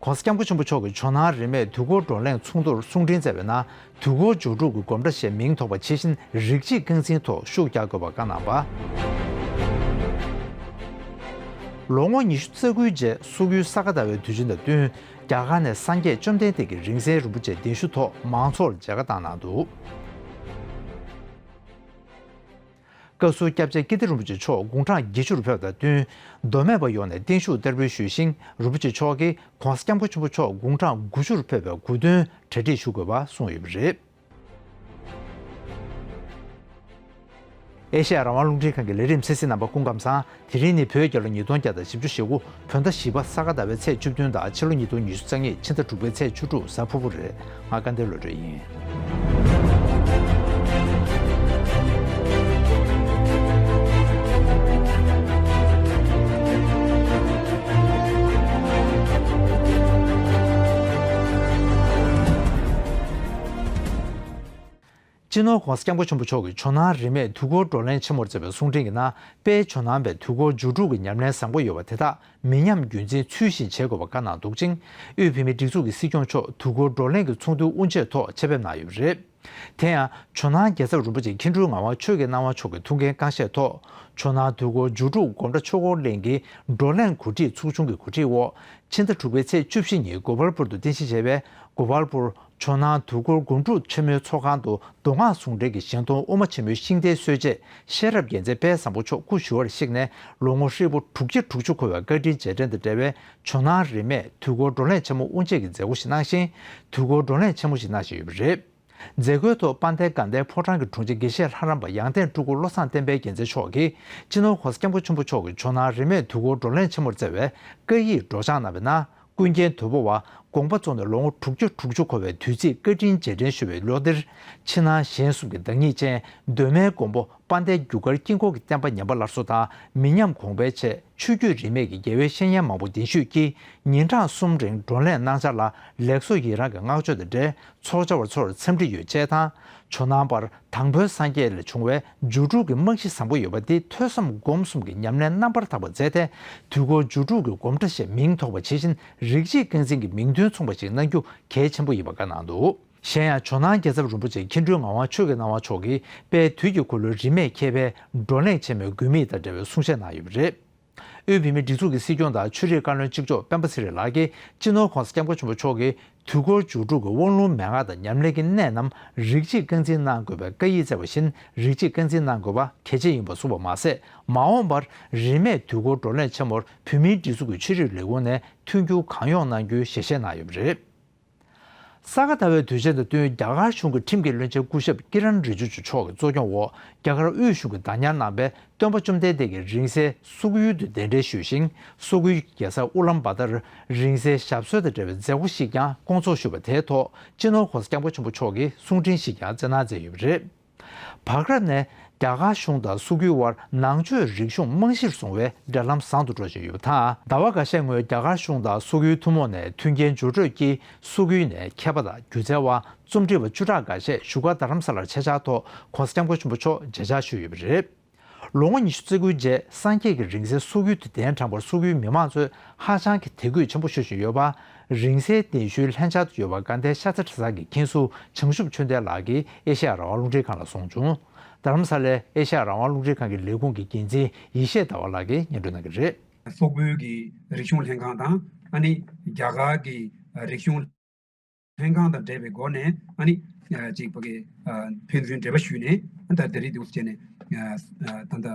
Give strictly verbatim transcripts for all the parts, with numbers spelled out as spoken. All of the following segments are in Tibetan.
༸གོང་ས་༸སྐྱབས་མགོན་ཆེན་པོ་མཆོག་གིས་ཇོ་ནང་རིས་མེད་དུས་འཁོར་བགྲོ་གླེང་ཚོགས་འདུར་གསུང་འཕྲིན་བསྩལ་བའི་ནང་། དུས་འཁོར་སྒྱུ་འཕྲུལ་གྱི་སྒོམ་གྲྭ་ཞེས་མིང་ཐོགས་པ་ཇི་བཞིན་རིགས་གཅིག་རྐང་འཛིན་ཐོག་ཤུགས་རྒྱག་དགོས་པ་བཀའ་གནང་བ། ལོ་ངོ་ཉི་ཤུ་རྩ་དགུའི་རྗེས་སོག་ཡུལ་ས་ག་ཟླ་བའི་དུས་ཆེན་དང་བསྟུན། རྒྱ་གར་ནས་སངས་རྒྱས་བཅོམ་ལྡན་འདས་ཀྱི་རིང་བསྲེལ་རིན་པོ་ཆེ་གདན་ཞུ་ཐོག་མང་ཚོགས་ལ་མཇལ་ཁ་བཏང་གནང་འདུག། བཀའ་ཟུར་སྐྱབས་རྗེ་ཀིརྟི་རིན་པོ་ཆེ་མཆོག་དགུང་གྲངས་བརྒྱད་ཅུ་རུ་ཕེབས་པ་དང་བསྟུན། མདོ་སྨད་པ་ཡོངས་ནས་བརྟན་བཞུགས་བསྟར་འབུལ་ཞུས་ཤིང་། རིན་པོ་ཆེ་མཆོག་གིས་༸གོང་ས་༸སྐྱབས་མགོན་ཆེན་པོ་མཆོག་དགུང་གྲངས་དགུ་བཅུ་རུ་ཕེབས་པའི་གོ་སྟོན་གྲ་སྒྲིག་ཞུ་དགོས་པ་གསུངས་ཡོད་པ་རེད། ཨེ་ཤེ་ཡ་རང་དབང་རླུང་འཕྲིན་ཁང་གི་ལས་རིམ་གསན་གཟིགས་རྣམ་པ་སྐུ་ཁམས་བཟང་། དེ་རིང་ནི་བོད་རྒྱལ་ལོ་ཉིས་སྟོང་བརྒྱ་དང་བཞི་བཅུ་ཞེ་དགུ། བོད་ཟླ་བཞི་པ་ས་ག་ཟླ་བའི་ཚེས་བཅུ་བདུན་དང་ཕྱི་ལོ་ཉིས་སྟོང་ཉི་ཤུ་རྩ་གཉིས་ཕྱི་ཟླ་དྲུག་པའི་ཚེས་བཅུ་དྲུག་གཟའ་ཕུར་བུ་རེད། ང་དགའ་ལྡན་བློ་གྲོས་ཡིན། སྤྱི་ནོར་༸གོང་ས་༸སྐྱབས་མགོན་ཆེན་པོ་མཆོག་གིས་ཇོ་ནང་རིས་མེད་དུས་འཁོར་བགྲོ་གླེང་ཆེན་མོར་བསྩལ་བའི་གསུང་འཕྲིན་གྱི་ནང་། དཔལ་ཇོ་ནང་པའི་དུས་འཁོར་སྒྱུ་འཕྲུལ་གྱི་ཉམས་ལེན་བཟང་པོ་ཡོད་པ་དེ་དག་མི་ཉམས་རྒྱུན་འཛིན་ཚུལ་བཞིན་བྱེད་དགོས་པ་བཀའ་གནང་འདུག་ཅིང་། དབུས་བོད་མིའི་སྒྲིག་འཛུགས་ཀྱི་སྲིད་སྐྱོང་མཆོག་དུས་འཁོར་བགྲོ་གླེང་གི་ཚོགས་འདུའི་དབུ་འབྱེད་ཐོག་ཆེད་ཕེབས་གནང་ཡོད་པ་རེད། དེ་ཡང་ཇོ་ནང་རྒྱལ་ཚབ་རིན་པོ་ཆེ་མཁྱེན་སྤྲུལ་ངག་དབང་ཆོས་ཀྱི་སྣང་བ་མཆོག་གི་ཐུགས་འགན་བསྐྱངས་བཞེས་ཐོག་ཇོ་ནང་དུས་འཁོར་སྒྱུ་འཕྲུལ་སྒོམ་གྲྭ་ཆོས་འཁོར་གླིང་གི་བགྲོ་གླེང་གོ་སྒྲིག་ཚོགས་ཆུང་གི་གོ་སྒྲིག་འོག་ཕྱི་ཟླ་དྲུག་པའི་ཚེས་བཅུ་བཞི་ཉིན་གོ་པལ་པུར་དུ་རྟེན་གཞི་བྱས་པའི་གོ་པལ་པུར་ཇོ་ནང་དུས་འཁོར་སྒོམ་སྒྲུབ་ཆེན་མོའི་ཚོགས་ཁང་དུ་མདོ་སྔགས་ཟུང་འབྲེལ་གྱི་གཞན་སྟོང་དབུ་མ་ཆེན་མོའི་ཤིང་རྟའི་སྲོལ་འབྱེད་ཤེས་རབ་རྒྱལ་མཚན་དཔལ་བཟང་པོ་མཆོག་སྐུ་ཞུ་བར་གཤེགས་ནས་ལོ་ངོ་ཧྲིལ་པོ་དྲུག་བརྒྱ་དྲུག་ཅུ་འཁོར་བའི་བཀའ་དྲིན་རྗེས་དྲན་དང་འབྲེལ་བའི་ཇོ་ནང་རིས་མེད་དུས་འཁོར་བགྲོ་གླེང་ཆེན་མོ་དབུ་འབྱེད་ཀྱི་མཛད་སྒོ་ཞིག་གནང་ཞིང་། དུས་འཁོར་བགྲོ་གླེང་ཆེན་མོ་ཞིག་གནང་བཞིན་ཡོད་པ་རེད། མཛད་སྒོའི་ཐོག་དཔལ་ལྡན་དགའ་ལྡན་ཕོ་བྲང་གི་དྲུང་ཆེ་དགེ་བཤེས་ལྷ་རམས་པ་ཡང་སྟེང་སྤྲུལ་སྐུ་བློ་བཟང་བསྟན་འཕེལ་རྒྱལ་མཚན་མཆོག་གིས་སྤྱི་ནོར་༸གོང་ས་༸སྐྱབས་མགོན་ཆེན་པོ་མཆོག་གིས་ཇོ་ནང་རིས་མེད་དུས་འཁོར་བགྲོ་གླེང་ཆེན་མོར་བསྩལ་བའི་བཀའ་ཡིག་སྒྲོག་སྦྱང་གནང་བའི་ནང་། ཀུན་མཁྱེན་དོལ་པོ་བ་དགོངས་པ་རྫོགས་ནས་ལོ་ངོ་དྲུག་བརྒྱ་དྲུག་ཅུ་འཁོར་བའི་དུས་ཚིགས་བཀའ་དྲིན་རྗེས་དྲན་ཞུ་བའི་ལོ་འདིར། ཕྱི་ནང་གཞན་གསུམ་གྱི་བདག་ཉིད་ཅན་གདོད་མའི་མགོན་པོ་དཔལ་ལྡན་རྒྱུ་སྐར་དཀྱིལ་འཁོར་གྱི་བསྟན་པ་ཉམས་པ་སླར་གསོ་དང་མི་ཉམས་གོང་འཕེལ་ཆེད་ཆོས་བརྒྱུད་རིས་མེད་ཀྱི་དགེ་བའི་བཤེས་གཉེན་མང་པོ་གདན་ཞུས་ཀྱིས་ཉིན་གྲངས་གསུམ་རིང་བགྲོ་གླེང་གནང་འཆར་ལ་ལེགས་སོ་ཡི་རང་གི་བསྔགས་བརྗོད་དང་འབྲེལ་ཚོགས་བཅར་བ་ཚོར་འཚམས་འདྲི་ཡོད་ཅེས་དང་། ཇོ་ནང་པར་དང་པོའི་སངས་རྒྱས་ལས་བྱུང་བའི་སྒྱུ་འཕྲུལ་གྱི་རྨང་གཞི་བཟང་པོ་ཡོད་པ་འདི་ཐོས་བསམ་སྒོམ་གསུམ་གྱི་ཉམས་ལེན་རྣམ་པར་དག་པ་མཛད་དེ། དུས་འཁོར་སྒྱུ་འཕྲུལ་གྱི་སྒོམ་གྲྭ་ཞེས་མིང་ཐོགས་པ་ཇི་བཞིན་རིགས་གཅིག་རྐང་འཛིན་གྱི་མིང་དོན་མཚུངས་པ་ཞིག་གནང་རྒྱུ་གལ་ཆེན་པོ་ཡིན་པ་བཀའ་གནང་འདུག། གཞན་ཡང་ཇོ་ནང་རྒྱལ་ཚབ་རིན་པོ་ཆེ་མཁྱེན་སྤྲུལ་ངག་དབང་ཆོས་ཀྱི་སྣང་བ་མཆོག་གིས་དཔལ་དུས་ཀྱི་འཁོར་ལོའི་རིས་མེད་མཁས་པའི་བགྲོ་གླེང་ཆེན་མོའི་དགོས་དམིགས་དང་འབྲེལ་བའི་གསུང་བཤད་གནང་ཡོད་པ་རེད། དབུས་བོད་མིའི་སྒྲིག་འཛུགས་ཀྱི་སྲིད་སྐྱོང་དང་ཆོས་རིག་བཀའ་བློན་གཅིག་ལྕོགས་སྤེན་པ་ཚེ་རིང་ལགས་ཀྱིས་སྤྱི་ནོར་༸གོང་ས་༸སྐྱབས་མགོན་ཆེན་པོ་མཆོག་གིས་དུས་འཁོར་སྒྱུ་འཕྲུལ་གྱི་དབང་ལུང་མན་ངག་དང་ཉམས་ལེན་གྱི་གནད་རྣམས་རིགས་གཅིག་རྐང་འཛིན་གནང་དགོས་པའི་བཀའ་ཡིག་བསྩལ་བ་བཞིན་རིགས་གཅིག་རྐང་འཛིན་གནང་དགོས་པ་གལ་ཆེ་ཡིན་པ་གསུངས་པ་མ་ཟད། མ་འོངས་པར་རིས་མེད་དུས་འཁོར་བགྲོ་གླེང་ཆེན་མོར་བོད་མིའི་སྒྲིག་འཛུགས་ཀྱི་ཆོས་རིག་ལས་ཁུངས་ནས་མཐུན་འགྱུར་གང་ཡོང་གནང་རྒྱུའི་ཞལ་བཞེས་གནང་ཡོད་པ་རེད། ས་ག་ཟླ་བའི་དུས་ཆེན་དང་བསྟུན་རྒྱ་གར་གཞུང་གི་ཁྲིམས་ཀྱི་བློན་ཆེན་སྐུ་ཞབས་ཀི་རན་རི་ཇི་ཇུ་མཆོག་གིས་གཙོ་སྐྱོང་འོག་རྒྱ་གར་དབུས་གཞུང་གིས་བདག་ཉར་གནང་བའི་སྟོན་པ་བཅོམ་ལྡན་འདས་ཀྱི་རིང་བསྲེལ་སོག་ཡུལ་དུ་གདན་འདྲེན་ཞུས་ཤིང་། སོག་ཡུལ་རྒྱལ་ས་ཨུ་ལམ་བ་ཏར་རིང་བསྲེལ་ཞབས་སོར་དང་འབྲེལ་བའི་མཛད་སྒོ་ཞིག་ཀྱང་སྐོང་ཚོགས་ཞུས་པ་དེའི་ཐོག་སྤྱི་ནོར་༸གོང་ས་༸སྐྱབས་མགོན་ཆེན་པོ་མཆོག་གིས་གསུང་འཕྲིན་ཞིག་ཀྱང་བསྩལ་གནང་མཛད་ཡོད་པ་རེད། བྷག་ར་ནས་རྒྱ་གར་གཞུང་དང་སོག་ཡུལ་དབར་ནང་ཆོས་རིག་གཞུང་རྨང་གཞིར་བཟུང་བའི་འབྲེལ་ལམ་བཟང་དུ་འགྲོ་བཞིན་ཡོད་པ་དང་། ཟླ་བ་འགའ་ཤས་སྔོན་རྒྱ་གར་གཞུང་དང་སོག་ཡུལ་ཐུན་མོང་ནས་མཐུན་རྐྱེན་སྦྱོར་སྤྲོད་ཀྱིས་སོག་ཡུལ་ནས་མཁས་པ་དང་སྒྱུ་རྩལ་བ། རྩོམ་སྒྲིག་པ་བཅུ་ཕྲག་འགའ་ཤས་བཞུགས་སྒར་རྡ་རམ་ས་ལར་ཆེད་བཅར་ཐོག་༸གོང་ས་༸སྐྱབས་མགོན་ཆེན་པོ་མཆོག་མཇལ་བཅར་ཞུས་ཡོད་པ་རེད། ལོ་ངོ་ཉི་ཤུ་རྩ་དགུའི་རྗེས་སངས་རྒྱས་ཀྱི་རིང་བསྲེལ་སོག་ཡུལ་དུ་གདན་དྲངས་པར་སོག་ཡུལ་མི་མང་ཚོས་ཧ་ཅང་གི་དད་གུས་ཆེན་པོ་ཞུ་བཞིན་ཡོད་པ། རིང་བསྲེལ་གདན་ཞུའི་ལྷན་བཅར་དུ་ཡོད་པ་དགའ་ལྡན་ཤ་ཚ་གྲྭ་ཚང་གི་མཁན་ཟུར་བྱང་ཆུབ་ཆོས་ལྡན་ལགས་ཀྱིས་ཨེ་ཤེ་ཡ་རང་དབང་རླུང་འཕྲིན་ཁང་ལ་གསུངས་བྱུང་། རྡ་རམ་ས་ལའི་ཨེ་ཤེ་ཡ་རང་དབང་རླུང་འཕྲིན་ཁང་གི་ལས་ཁུངས་ཀྱི་འགན་འཛིན་ཡེ་ཤེས་ཟླ་བ་ལགས་ཀྱིས་སྙན་སྒྲོན་གནང་གི་རེད། སོག་པོའི་གི་རིག་གཞུང་ལྷན་ཁང་དང་ཨ་ནི་རྒྱ་གར་གྱི་རིག་གཞུང་ལྷན་ཁང་དང་འབྲེལ་བའི་སྒོ་ནས་ཨ་ནི་ཅིག་ཕ་གི་ཕན་ཚུན་འབྲེལ་བ་ཞུས་ནས་ད་དེ་རིང་འདུག་སེ་བྱས་ནས་ད་ལྟ་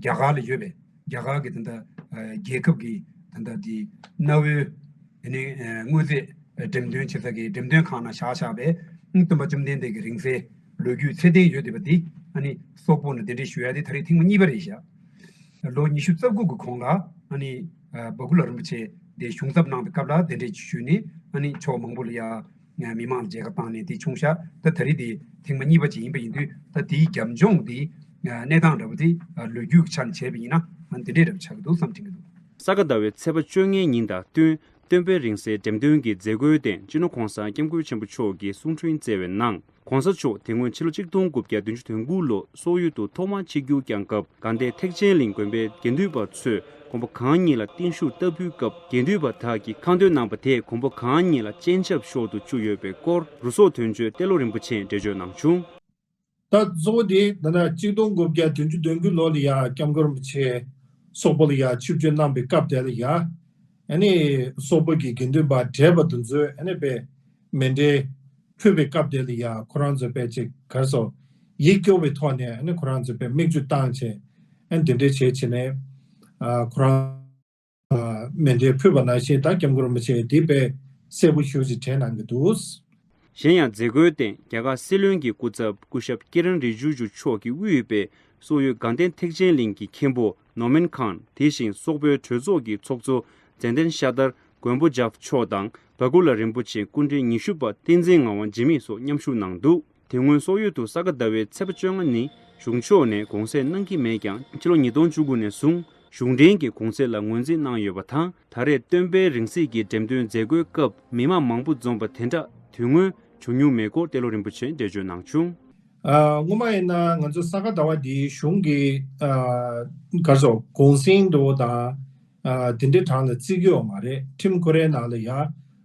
རྒྱ་གར་ལ་ཡོད་པའི་རྒྱ་གར་གྱི་ད་ལྟ་རྒྱལ་ཁབ་ཀྱི་ད་ལྟ་དེ་གནའ་བོའི་དེ་ནས་དངོས་རྫས་འགྲེམས་སྟོན་བྱེད་ས་གི་འགྲེམས་སྟོན་ཁང་ནང་བཞག་བཞག་པའི་སྟོན་པ་བཅོམ་ལྡན་འདས་ཀྱི་རིང་བསྲེལ་ལོ་རྒྱུས་ཚད་ལྡན་ཡོད་བསྡད་པ་འདི་ཨ་ནི་སོག་པོ་ནས་གདན་འདྲེན་ཞུ་ཡ་དེ་ད་རེས་ཐེངས་མ་གཉིས་པ་རེད་ཤག། ལོ་ཉི་ཤུ་རྩ་དགུ་གི་གོང་ལ་ཨ་ནི་ཨ་སྦ་ཀུ་ལ་རིན་པོ་ཆེ་དེ་གཞུང་ཚབ་གནང་བའི་སྐབས་ལ་གདན་འདྲེན་ཞུས་ནས་ཨ་ནི་ཕྱོགས་མང་པོ་ལ་ཡ་མི་མང་ལ་མཇལ་ཁ་བཏང་ནས་དེ་བྱུང་ཤག། ད་ད་རེས་དེ་ཐེངས་མ་གཉིས་པ་ཅིག་ཡིན་པ་ཡིན་དུས་ད་དེའི་རྒྱབ་ལྗོངས་དེ་གནས་སྟངས་འདྲ་པོ་དེ་ལོ་རྒྱུས་ཀྱི་ཆ་ནས་བྱས་པ་ཡིན་ན་ཨ་ནི་དེ་འདྲས་འདྲ་པོ་ཆགས་ཀྱི་འདུག་བསམ་དྲན་གྱི་འདུག། ས་ག་ཟླ་བའི་ཚེས་པ་བཅོ་ལྔའི་ཉིན་དང་བསྟུན་སྟོན་པའི་རིང་བསྲེལ་འགྲེམས་སྟོན་གྱི་མཛད་སྒོའི་སྟེང་སྤྱི་ནོར་༸གོང་ས་༸སྐྱབས་མགོན་ཆེན་པོ་མཆོག་གིས་གསུང་འཕྲིན་བསྩལ་བའི་ནང་། ༧གོང་ས་མཆོག་དེ་སྔོན་ཕྱི་ལོ་ཆིག་སྟོང་དགུ་བརྒྱ་བདུན་ཅུ་དོན་དགུ་ལོ་སོག་ཡུལ་དུ་ཐོག་མར་ཆིབས་བསྒྱུར་བསྐྱངས་སྐབས། དགའ་ལྡན་ཐེག་ཆེན་གླིང་དགོན་པའི་དགེ་འདུན་པ་ཚོས་གོང་བུ་གང་ཉིད་ལ་བརྟན་བཞུགས་བསྟར་འབུལ་སྐབས། དགེ་འདུན་པ་དག་གིས་ཁ་འདོན་གནང་བ་དེས་གོང་བུ་གང་ཉིད་ལ་སྤྱན་ཆབ་ཤོར་དུ་བཅུག་ཡོད་པའི་སྐོར། རུ་ཟོག་དོན་གཅོད་ཏེ་ལོ་རིན་པོ་ཆེས་འགྲེལ་བརྗོད་གནང་བྱུང་། ད་གཙོ་བོ་དེ་ད་ལྟ་ཆིག་སྟོང་དགུ་བརྒྱ་བདུན་ཅུ་དོན་དགུ་ལོ་ལ་ཡ་སྐྱབས་མགོན་རིན་པོ་ཆེ་སོག་པོ་ལ་ཡ་ཆིབས་བསྒྱུར་གནང་པའི་སྐབས་དེ་ལ་ཡ། ཨ་ནི་སོག་པོ་གི་དགེ་འདུན་པ་བགྲེས་པ་དེ་ཚོས་ཨ་ནི་དཔེ་མཎྜལ་ཕུལ་བའི་སྐབས་དེ་ལ་ཡ་ཁོ་རང་ཚོས་དཔེ་ཅིག་གར་སོ་ཡིད་སྐྱོ་བའི་ཐོག་ནས་ཨ་ནི་ཁོ་རང་ཚོས་དཔེ་མིག་ཆུ་བཏང་བྱས། ཨ་ནི་དེ་འདྲས་བྱས་བྱས་ནས་ཨ་ཁོ་རང་ཨ་མཎྜལ་ཕུལ་བ་ནང་བཞིན་ད་སྐྱབས་མགོན་རིན་པོ་ཆེས་འདི་དཔེ་གསལ་པོ་ཞེ་པོ་ཅིག་དྲན་གནང་གི་འདུག། གཞན་ཡང་མཛད་སྒོའི་སྟེང་རྒྱ་གར་སྲིད་བློན་གྱི་སྐུ་ཚབ་སྐུ་ཞབས་ཀི་རན་རི་ཇུ་ཇུ་མཆོག་གིས་དབུས་པའི་སོག་ཡུལ་དགའ་ལྡན་ཐེག་ཆེན་གླིང་གི་མཁན་པོ་ནོ་མན་ཁཱན། དེ་བཞིན་སོག་པོའི་གྲོས་ཚོགས་ཀྱི་ཚོགས་གཙོ་ཙན་དན་ཤ་དར་མགོན་པོ་ཇབ་མཆོག་དང་བ་གུ་ལ་རིན་པོ་ཆེ་སྐུ་ཕྲེང་ཉི་ཤུ་པ་བསྟན་འཛིན་ངག་དབང་འཇིགས་མེད་སོགས་མཉམ་ཞུགས་གནང་འདུག། དེ་སྔོན་སོག་ཡུལ་དུ་ས་ག་ཟླ་བའི་ཚེས་པ་བཅོ་ལྔ་ནི་གཞུང་ཕྱོགས་ནས་དགོངས་སེལ་གནང་གི་མེད་ཀྱང་། ཕྱི་ལོ་ཉིས་སྟོང་བཅུ་དགུ་ནས་བཟུང་གཞུང་འབྲེལ་གྱི་དགོངས་སེལ་ལ་ངོས་འཛིན་གནང་ཡོད་པ་དང་། ད་རེས་སྟོན་པའི་རིང་བསྲེལ་གྱི་འགྲེམས་སྟོན་མཛད་སྒོའི་སྐབས་མི་མང་མང་པོ་འཛོམས་པ་དེ་འདྲ་དེ་སྔོན་བྱུང་མྱོང་མེད་སྐོར་ཏེ་ལོ་རིན་པོ་ཆེས་འགྲེལ་བརྗོད་གནང་བྱུང་། ཨ། སྔོན་མ་ཡིན་ན་ང་ཚོ་ས་ག་ཟླ་བ་འདིའི་གཞུང་གི་ཨ་ག་རེ་ཟེར་དགོངས་ཟིན་འདྲ་བོ་དང་ཨ་དེ་འདྲའི་གྲས་ལ་བརྩི་གི་ཡོད་མ་རེད། ཁྲིམས་ཁོ་རའི་ནང་ལ་ཡ་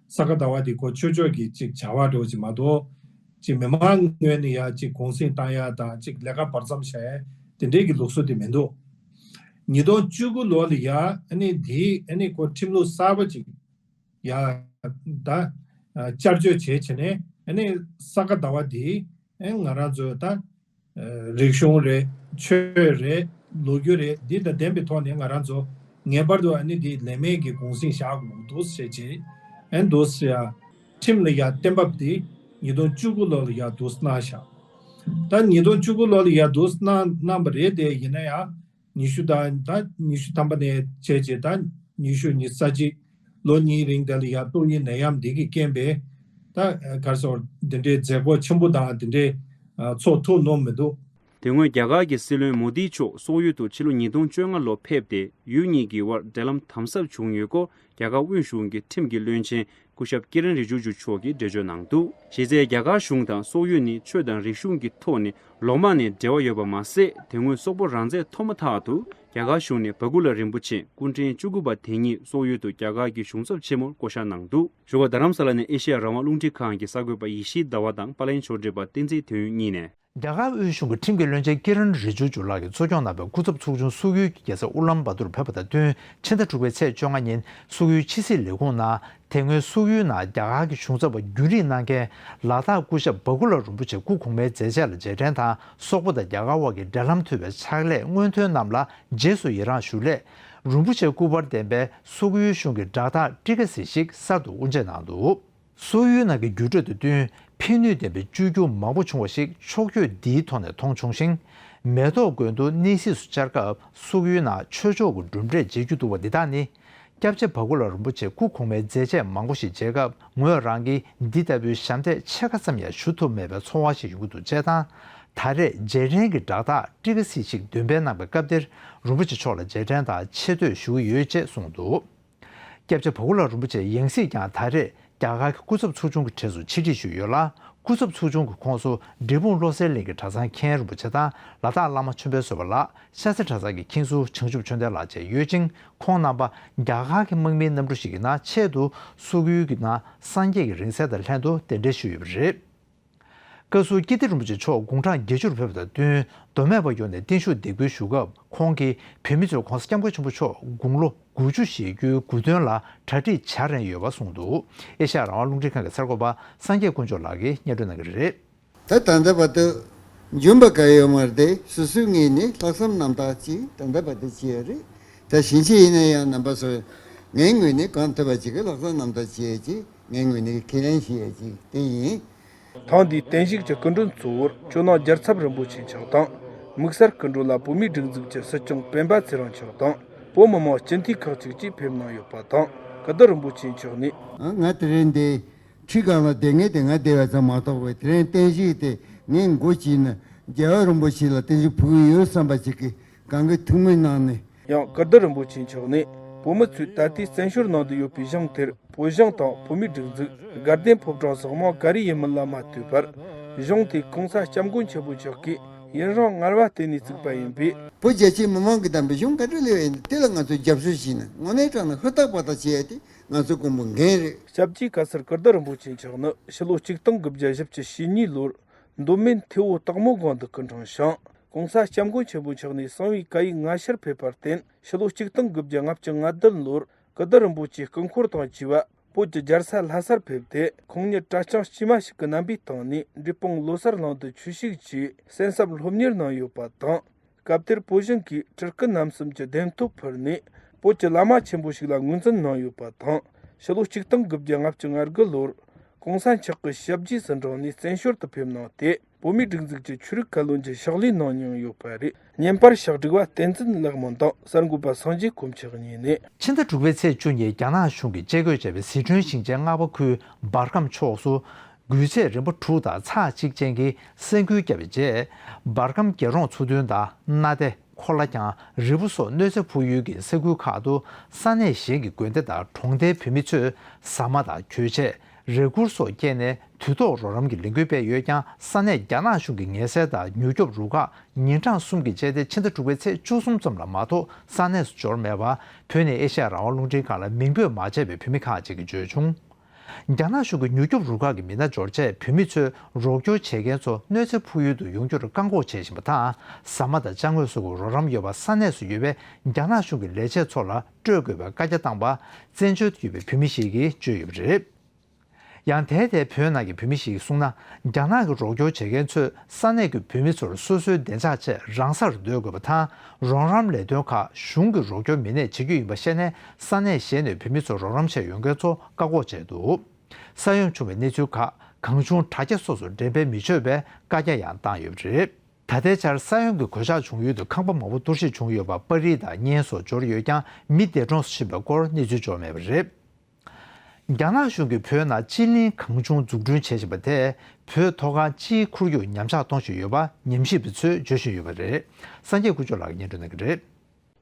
ས་ག་ཟླ་བ་འདི་ཁོ་ཆོས་ཕྱོགས་ཀྱི་ཅིག་བྱ་བ་འདྲ་བོ་ཅིག་མ་གཏོགས། ཅིག་མི་མང་ངོས་ནས་ཡ་ཅིག་གུང་སེང་བཏང་ཡ་དང་ཅིག་ལས་ཀ་བར་མཚམས་བཞག་ཡ་དེ་འདྲའི་གི་ལུགས་སྲོལ་དེ་མི་འདུག། ཉིས་སྟོང་བཅུ་དགུ་ལོ་ལ་ཡ་ཨ་ནི་དེའི་ཨ་ནི་ཁོ་ཁྲིམས་ལུགས་གསར་པ་ཅིག་ཡ་ད་བསྐྱར་བཅོས་བྱས་བྱས་ནས་ཨ་ནི་ས་ག་ཟླ་བ་དེ་ཨ་ང་རང་ཚོ་ད་རིག་གཞུང་རེད། ཆོས་རེད། ལོ་རྒྱུས་རེད། འདི་དང་ལྡན་པའི་ཐོག་ནས་ང་རང་ཚོ་ངེས་པར་དུ་ཨ་ནི་འདི་ལས་མེད་ཀྱི་གུང་སེང་བཞག་དགོས་འདུག་ཟེར་བྱས་ཨ་ནི་འདུག་ཟེར་ཡ། ཁྲིམས་ལ་ཡ་གཏན་ཕབ་དེ་ཉིས་སྟོང་བཅུ་དགུ་ལོ་ལ་ཡ་འདུག་གནང་བཞག། ད་ཉིས་སྟོང་བཅུ་དགུ་ལོ་ལ་ཡ་འདུག་གནང་གནང་པ་རེད་དེ། ཡིན་ན་ཡང་ཉི་ཤུ་དང་ད་ཉི་ཤུ་ཐམ་པ་ནས་བྱས་བྱས་ད་ཉི་ཤུ་ཉི་ཤུ་རྩ་གཅིག་ལོ་གཉིས་རིང་དེ་ལ་ཡ་ཏོག་དབྱིབས་ནད་ཡམས་འདི་གི་རྐྱེན་པས་ད་ག་རེ་ཟེར་འདི་འདྲའི་མཛད་སྒོ་ཆེན་པོ་དང་འདི་འདྲའི་ཚོགས་ཐུབ་མྱོང་མི་འདུག། དེ་སྔོན་རྒྱ་གར་གྱི་སྲིད་བློན་མོ་དི་མཆོག་སོག་ཡུལ་དུ་ཕྱི་ལོ་ཉིས་སྟོང་བཅོ་ལྔ་ལོ་ཕེབས་ཏེ་ཡུལ་གཉིས་ཀྱི་དབར་འབྲེལ་ལམ་དམ་ཟབ་བྱུང་ཡོད་སྐོར་རྒྱ་གར་དབུས་གཞུང་གི་ཁྲིམས་ཀྱི་བློན་ཆེན་སྐུ་ཞབས་ཀི་རན་རི་ཇུ་ཇུ་མཆོག་གིས་འགྲེལ་བརྗོད་གནང་འདུག། གཞི་རྩའི་རྒྱ་གར་གཞུང་དང་སོག་ཡུལ་ནི་ཆོས་དང་རིག་གཞུང་གི་ཐོག་ནས་ལོ་མང་ནས་འབྲེལ་བ་ཡོད་པ་མ་ཟད། དེ་སྔོན་སོག་པོ་རང་བཙན་ཐོབ་མ་ཐག་ཏུ་རྒྱ་གར་གཞུང་ནས་བ་གུ་ལ་རིན་པོ་ཆེ་སྐུ་ཕྲེང་བཅུ་དགུ་པ་དེ་ཉིད་སོག་ཡུལ་དུ་རྒྱ་གར་གྱི་གཞུང་ཚབ་ཆེན་མོར་བསྐོ་བཞག་གནང་འདུག། བཞུགས་སྒར་རྡ་རམ་ས་ལ་ནས་ཨེ་ཤེ་ཡ་རང་དབང་རླུང་འཕྲིན་ཁང་གི་གསར་འགོད་པ་ཡེ་ཤེས་ཟླ་བ་དང་པར་ལེན་ཕྱོགས་སྒྲིག་པ་བསྟན་འཛིན་དོན་གཉིས་ནས། རྒྱ་གར་དབུས་གཞུང་གི་ཁྲིམས་ཀྱི་བློན་ཆེན་ཀི་རན་རི་ཇུ་ཇུ་ལགས་ཀྱིས་གཙོ་སྐྱོང་གནང་བའི་སྐུ་ཚབ་ཚོགས་ཆུང་སོག་ཡུལ་གྱི་རྒྱལ་ས་ཨུ་ལམ་བྷ་ཏུར་ཕེབས་པ་དང་བསྟུན། ཕྱི་ཟླ་དྲུག་པའི་ཚེས་བཅོ་ལྔ་ཉིན་སོག་ཡུལ་ཕྱི་སྲིད་ལས་ཁུངས་ནང་དེ་སྔོན་སོག་ཡུལ་ནང་རྒྱ་གར་གྱི་གཞུང་ཚབ་པ་རྒྱུན་རིང་གནང་མཁན་ལ་དྭགས་སྐུ་ཞབས་བ་གུ་ལ་རིན་པོ་ཆེ་སྐུ་གོང་མའི་མཛད་རྗེས་ལ་རྗེས་དྲན་དང་། སོག་པོ་དང་རྒྱ་གར་དབར་གྱི་འབྲེལ་ལམ་མཐུད་པའི་ཕྱག་ལས་སྔོན་ཐོན་རྣམས་ལ་རྗེས་སུ་ཡི་རངས་ཞུ་སླད། རིན་པོ་ཆེའི་སྐུ་པར་ལྡན་པའི་སོག་ཡུལ་གཞུང་གི་བསྒྲགས་རྟགས་ཊི་ཀ་སི་ཞིག་གསར་དུ་དབུ་འབྱེད་གནང་འདུག། སོག་ཡུལ་ནང་གི་འགྱུར་འགྲོས་དང་བསྟུན་ཕན་ནུས་ལྡན་པའི་བཅོས་བསྒྱུར་མང་པོ་བྱུང་བ་ཞིག་ཕྱོགས་བསྐྱོད་འདིའི་ཐོག་ནས་མཐོང་བྱུང་ཞིང་། མེ་ཏོག་དགོན་དུ་གནས་གཟིགས་སུ་བཅར་སྐབས་སོག་ཡུལ་ནང་ཆོས་ཕྱོགས་ཀྱི་གྲུབ་འབྲས་མཇལ་རྒྱུ་འདུག་པ་འདི་དག་ནི། སྐྱབས་རྗེ་བ་གུ་ལ་རིན་པོ་ཆེ་སྐུ་གོང་མའི་མཛད་རྗེས་མང་པོ་ཞིག་མཇལ་སྐབས་ངོས་རང་གིས་འདི་ལྟ་བུའི་ཞབས་འདེགས་ཕྱེད་ཀ་ཙམ་ཡང་ཞུ་ཐུབ་མེད་པའི་ཚོར་བ་ཞིག་ཡོང་གི་འདུག་ཅེས་དང་། ད་རེས་རྗེས་དྲན་གྱི་བསྒྲགས་རྟགས་ཊི་ཀ་སི་ཞིག་འདོན་སྤེལ་གནང་པའི་སྐབས་འདིར་རིན་པོ་ཆེ་མཆོག་ལ་རྗེས་དྲན་དང་ཆེ་བསྟོད་ཞུ་གི་ཡོད་ཅེས་གསུངས་འདུག། སྐྱབས་རྗེ་བ་གུ་ལ་རིན་པོ་ཆེ་ཡང་སྲིད་ཀྱང་ད་རེས་རྒྱ་གར་གྱི་སྐུ་ཚབ་ཚོགས་ཆུང་གི་གྲས་སུ་ཕྱིར་ཁྲིད་ཞུས་ཡོད་ལ། སྐུ་ཚབ་ཚོགས་ཆུང་གི་ཁོངས་སུ་འབྲས་སྤུངས་བློ་གསལ་གླིང་གི་གྲྭ་ཚང་མཁན་རིན་པོ་ཆེ་དང་ལ་དྭགས་བླ་མ་ཆོས་འཕེལ་བཟོད་པ་ལགས། ཤར་རྩེ་གྲྭ་ཚང་གི་མཁན་ཟུར་བྱང་ཆུབ་ཆོས་ལྡན་ལགས་བཅས་ཡོད་ཅིང་། ཁོང་རྣམ་པ་རྒྱ་གར་གྱི་དམག་མིའི་གནམ་གྲུ་ཞིག་གི་ནང་ཆེད་དུ་སོག་ཡུལ་གྱི་ནང་སངས་རྒྱས་ཀྱི་རིང་བསྲེལ་དང་ལྷན་དུ་གདན་འདྲེན་ཞུས་ཡོད་པ་རེད། བཀའ་ཟུར་ཀིརྟི་རིན་པོ་ཆེ་མཆོག་དགུང་གྲངས་བརྒྱད་ཅུར་ཕེབས་པ་དང་བསྟུན། མདོ་སྨད་པ་ཡོངས་ནས་བརྟན་བཞུགས་འདེགས་འབུལ་ཞུ་སྐབས། ཁོང་གིས་བོད་མི་ཚོས་༧གོང་ས་༧སྐྱབས་མགོན་ཆེན་པོ་མཆོག་དགུང་ལོ་དགུ་བཅུ་བཞེས་རྒྱུའི་དགུང་སྟོན་ལ་གྲ་སྒྲིག་བྱ་རན་ཡོད་པ་གསུངས་འདུག། ཨེ་ཤ་ཡ་རང་དབང་རླུང་འཕྲིན་ཁང་གི་གསར་འགོད་པ་སངས་རྒྱས་དཀོན་མཆོག་ལགས་ཀྱིས་སྙན་སྒྲོན་གནང་གི་རེད། ད་ད་ལྟ་བར་དུ་འཇོན་པ་ག་ཡོད་མ་རེད་དེ། སོ་སོའི་ངོས་ནས་ལྷག་བསམ་རྣམ་དག་ཅིག་ད་ལྟ་བར་དུ་བྱས་ཡོད་རེད། ད་ཕྱིན་ཆད་ཡིན་ན་ཡང་རྣམ་པ་ཚོས་ངའི་ངོས་ནས་གང་ཐུབ་པ་ཅིག་གི་ལྷག་བསམ་རྣམ་དག་བྱེད་ཡས་ཅིག་ངའི་ངོས་ནས་ཁས་ལེན་བྱེད་ཡས་ཅིག་དེ་ཡིན། ཐེངས་འདིའི་བརྟན་བཞུགས་ཀྱི་སྐུ་མགྲོན་གཙོ་བོར་ཇོ་ནང་རྒྱལ་ཚབ་རིན་པོ་ཆེ་མཆོག་དང་། དམིགས་བསལ་སྐུ་མགྲོན་ལ་བོད་མིའི་སྒྲིག་འཛུགས་ཀྱི་སྲིད་སྐྱོང་སྤེན་པ་ཚེ་རིང་མཆོག་དང་། བོད་མི་མང་སྤྱི་འཐུས་ཁག་ཅིག་བཅས་ཕེབས་གནང་ཡོད་པ་དང་། ཀིརྟི་རིན་པོ་ཆེ་མཆོག་ནས། ང་དེ་རིང་འདི་ཁྲི་སྒང་ལ་བསྡད་མཁན་དེ་ང་བསྡད་པ་ཙམ་མ་གཏོགས་པའི་དེ་རིང་བརྟན་བཞུགས་དེ་ངས་མགོ་བྱས་ནས་རྒྱལ་བ་རིན་པོ་ཆེ་ལ་བརྟན་བཞུགས་ཕུལ་གྱི་ཡོད་བསམ་པ་ཅིག་གི་གང་གི་ཐུགས་སྨོན་གནང་ནས། ཡང་ཀིརྟི་རིན་པོ་ཆེ་མཆོག་ནས་བོད་མི་ཚོས་ད་ལྟའི་བཙན་བྱོལ་ནང་དུ་ཡོད་པའི་གཞུང་དེར་བོད་གཞུང་དང་བོད་མིའི་སྒྲིག་འཛུགས། དགའ་ལྡན་ཕོ་བྲང་སོགས་མང་ག་རེ་ཡིན་མིན་ལ་མ་ལྟོས་པར། གཞུང་དེ་གོང་ས་སྐྱབས་མགོན་ཆེན་པོ་མཆོག་གིས་ཡུན་རིང་སྔར་བ་བརྟེན་ནས་བཙུགས་པ་ཡིན་པས། བོད་རྒྱ་ཆེའི་མི་མང་གི་བདམས་པའི་གཞུང་ག་འདྲ་སླེབས་ཡིན་དེ་ལ་ང་ཚོས་རྒྱབ་སྐྱོར་བྱས་ན་དངོས་གནས་དྲང་གནས་ཧུར་ཐག་པ་ཐག་བྱས་ཏེ་ང་ཚོས་དགོངས་པ་འགན་རེད། སྐྱབས་རྗེ་བཀའ་ཟུར་ཀིརྟི་རིན་པོ་ཆེ་མཆོག་ནི་ཕྱི་ལོ་ཆིག་སྟོང་དགུ་བརྒྱ་བཞི་བཅུ་ཞེ་གཉིས་ལོར་མདོ་སྨད་ཐེ་བོ་སྟག་མོ་སྒང་དུ་སྐུ་འཁྲུངས་ཤིང་། གོང་ས་སྐྱབས་མགོན་ཆེན་པོ་མཆོག་ནས་གསང་བའི་བཀའ་ཡིག་ལྔ་བཅུར་ཕེབས་པར་བརྟེན། ཕྱི་ལོ་ཆིག་སྟོང་དགུ་བརྒྱ་ལྔ་བཅུ་ང་བདུན་ལོར་ཀིརྟི་རིན་པོ་ཆེའི་སྐུ་འཁོར་དང་བཅས་པ་བོད་ཀྱི་རྒྱལ་ས་ལྷ་སར་ཕེབས་ཏེ། ཁོང་ཉིད་གྲྭ་རྐྱང་དཀྱུས་མ་ཞིག་གི་རྣམ་པའི་སྟེང་ནས་འབྲས་སྤུངས་ལོ་གསར་གླིང་དུ་ཆོས་ཞུགས་ཀྱིས་གསན་བསམ་སློབ་གཉེར་གནང་ཡོད་པ་དང་། སྐབས་དེར་བོད་གཞུང་གིས་སྤྲུལ་སྐུ་རྣམ་གསུམ་གྱི་གདན་ཐོབ་ཕུལ་ནས། བོད་ཀྱི་བླ་མ་ཆེན་པོ་ཞིག་ལ་ངོས་འཛིན་གནང་ཡོད་པ་དང་། ཕྱི་ལོ་ཆིག་སྟོང་དགུ་བརྒྱ་ལྔ་བཅུ་ང་དགུ་ལོར་གོང་ས་མཆོག་གི་ཞབས་རྗེས་སུ་འབྲངས་ནས་བཙན་བྱོལ་དུ་ཕེབས་གནང་སྟེ། བོད་མིའི་སྒྲིག་འཛུགས་ཀྱི་ཆོས་རིག་བཀའ་བློན་གྱི་ཕྱག་ལས་གནང་མྱོང་ཡོད་པ་རེད། བརྙན་པར་ཕྱག་སྒྲིག་པ་བསྟན་འཛིན་ལེགས་སྨོན་དང་གསར་འགོད་པ་སངས་རྒྱས་དཀོན་མཆོག་གཉིས་ནས། ཕྱི་ཟླ་དྲུག་པའི་ཚེས་བཅུ་ཉིན་རྒྱ་ནག་གཞུང་གིས་བཅད་བགོས་བྱས་པའི་ཟི་ཁྲོན་ཞིང་ཆེན་རྔ་བ་ཁུལ་འབར་ཁམས་ཕྱོགས་སུ། རྒྱུས་ཚད་རིམ་པ་དྲུག་དང་ཚེག་གཅིག་ཅན་གྱི་ས་འགུལ་བརྒྱབ་པའི་རྗེས། འབར་ཁམས་རྒྱལ་རོང་མཚོ་མདུན་དང་མནའ་སྡེ། ཁོ་ལ་ཀྱང་རི་བོ་སོགས་གནོད་འཚེ་ཕོག་ཡུལ་གྱི་ས་ཁུལ་ཁག་ཏུ་ས་གནས་གཞན་གྱི་དགོན་སྡེ་དང་གྲོང་སྡེའི་བོད་མི་ཚོས་ཟ་མ་དང་གྱོན་ཆས། རས་གུར་སོགས་བསྐྱལ་ནས་དུས་ཐོག་རོགས་རམ་གྱི་ལས་འགུལ་སྤེལ་ཡོད་ཀྱང་། ས་གནས་རྒྱ་ནག་གཞུང་གི་ངལ་སེལ་དང་མྱུར་སྐྱོབ་རུ་ཁག་ཉིན་གྲངས་གསུམ་གྱི་བཅད་དེ་ཕྱི་ཟླ་དྲུག་པའི་ཚེས་བཅུ་གསུམ་ཙམ་ལ་མ་གཏོགས་ས་གནས་སུ་འབྱོར་མེད་པ། བོད་ནས་ཨེ་ཤ་ཡ་རང་དབང་རླུང་འཕྲིན་ཁང་ལ་མིང་འབོད་མ་བྱས་པའི་བོད་མི་ཁག་ཅིག་གིས་བརྗོད་བྱུང་། རྒྱ་ནག་གཞུང་གི་མྱུར་སྐྱོབ་རུ་ཁག་གི་མི་སྣ་འབྱོར་རྗེས་བོད་མི་ཚོས་རོགས་སྐྱོར་བྱེད་མཁན་ཚོ་གནོད་འཚེ་ཕོག་ཡུལ་དུ་ཡོང་རྒྱུར་བཀག་འགོག་བྱེད་བཞིན་པ་དང་། ཟ་མ་དང་ཅ་དངོས་སོགས་ཀྱི་རོགས་རམ་ཡོད་པ་ས་གནས་སུ་ཡོད་པའི་རྒྱ་ནག་གཞུང་གི་ལས་བྱེད་ཚོ་ལ་སྤྲོད་དགོས་པའི་བཀའ་རྒྱ་བཏང་བ། བཙན་བྱོལ་དུ་ཡོད་པའི་བོད་མི་ཞིག་གིས་བརྗོད་ཡོད་པ་རེད། ཡང་དེའི་ཐད་བོད་ནང་གི་བོད་མི་ཞིག་གིས་གསུངས་ན། རྒྱ་ནག་གི་རོགས་སྐྱོར་བྱེད་མཁན་ཚོས་ས་གནས་ཀྱི་བོད་མི་ཚོར་སོ་སོའི་བདེ་འཇགས་ཆེད་རང་སར་སྡོད་དགོས་པ་དང་། རོགས་རམ་ལས་དོན་ཁག་གཞུང་གི་རོགས་སྐྱོར་མི་སྣས་བྱེད་རྒྱུ་ཡིན་པ་ཤེས་ནས། ས་གནས་གཞན་ནས་བོད་མི་ཚོར་རོགས་རམ་ཆེད་ཡོང་མཁན་ཚོ་བཀག་འགོག་བྱས་འདུག། ས་ཡོམ་བྱུང་བའི་གནས་ཚུལ་ཁག་གང་བྱུང་དྲ་རྒྱ་སོགས་སུ་འགྲེམས་སྤེལ་མི་བྱེད་པའི་བཀའ་རྒྱ་ཡང་བཏང་ཡོད་པ་རེད། ད་ལྟའི་ཆར་ས་ཡོམ་གྱི་གོད་ཆག་བྱུང་ཡུལ་དུ་ཁང་པ་མང་པོ་གཏོར་བཤིག་བྱུང་ཡོད་པ། པར་རིས་དང་བརྙན་སོགས་འབྱོར་ཡོད་ཀྱང་། མི་འདས་གྲོངས་སུ་ཕྱིན་པའི་སྐོར་གནས་ཚུལ་འབྱོར་མེད་པ་རེད། རྒྱ་ནག་གཞུང་གིས་བོད་ནང་སྤྱི་གླིང་གང་བྱུང་འཛུགས་སྐྲུན་བྱེད་བཞིན་པ་དེས་བོད་མཐོ་སྒང་སྤྱིའི་ཁོར་ཡུག་ཉམས་ཆག་གཏོང་བཞིན་ཡོད་པ་ཉམས་ཞིབ་པ་ཚོས་བརྗོད་བཞིན་ཡོད་པ་རེད། སངས་རྒྱས་དཀོན་མཆོག་ལགས་སྙན་སྒྲོན་གནང་གི་རེད།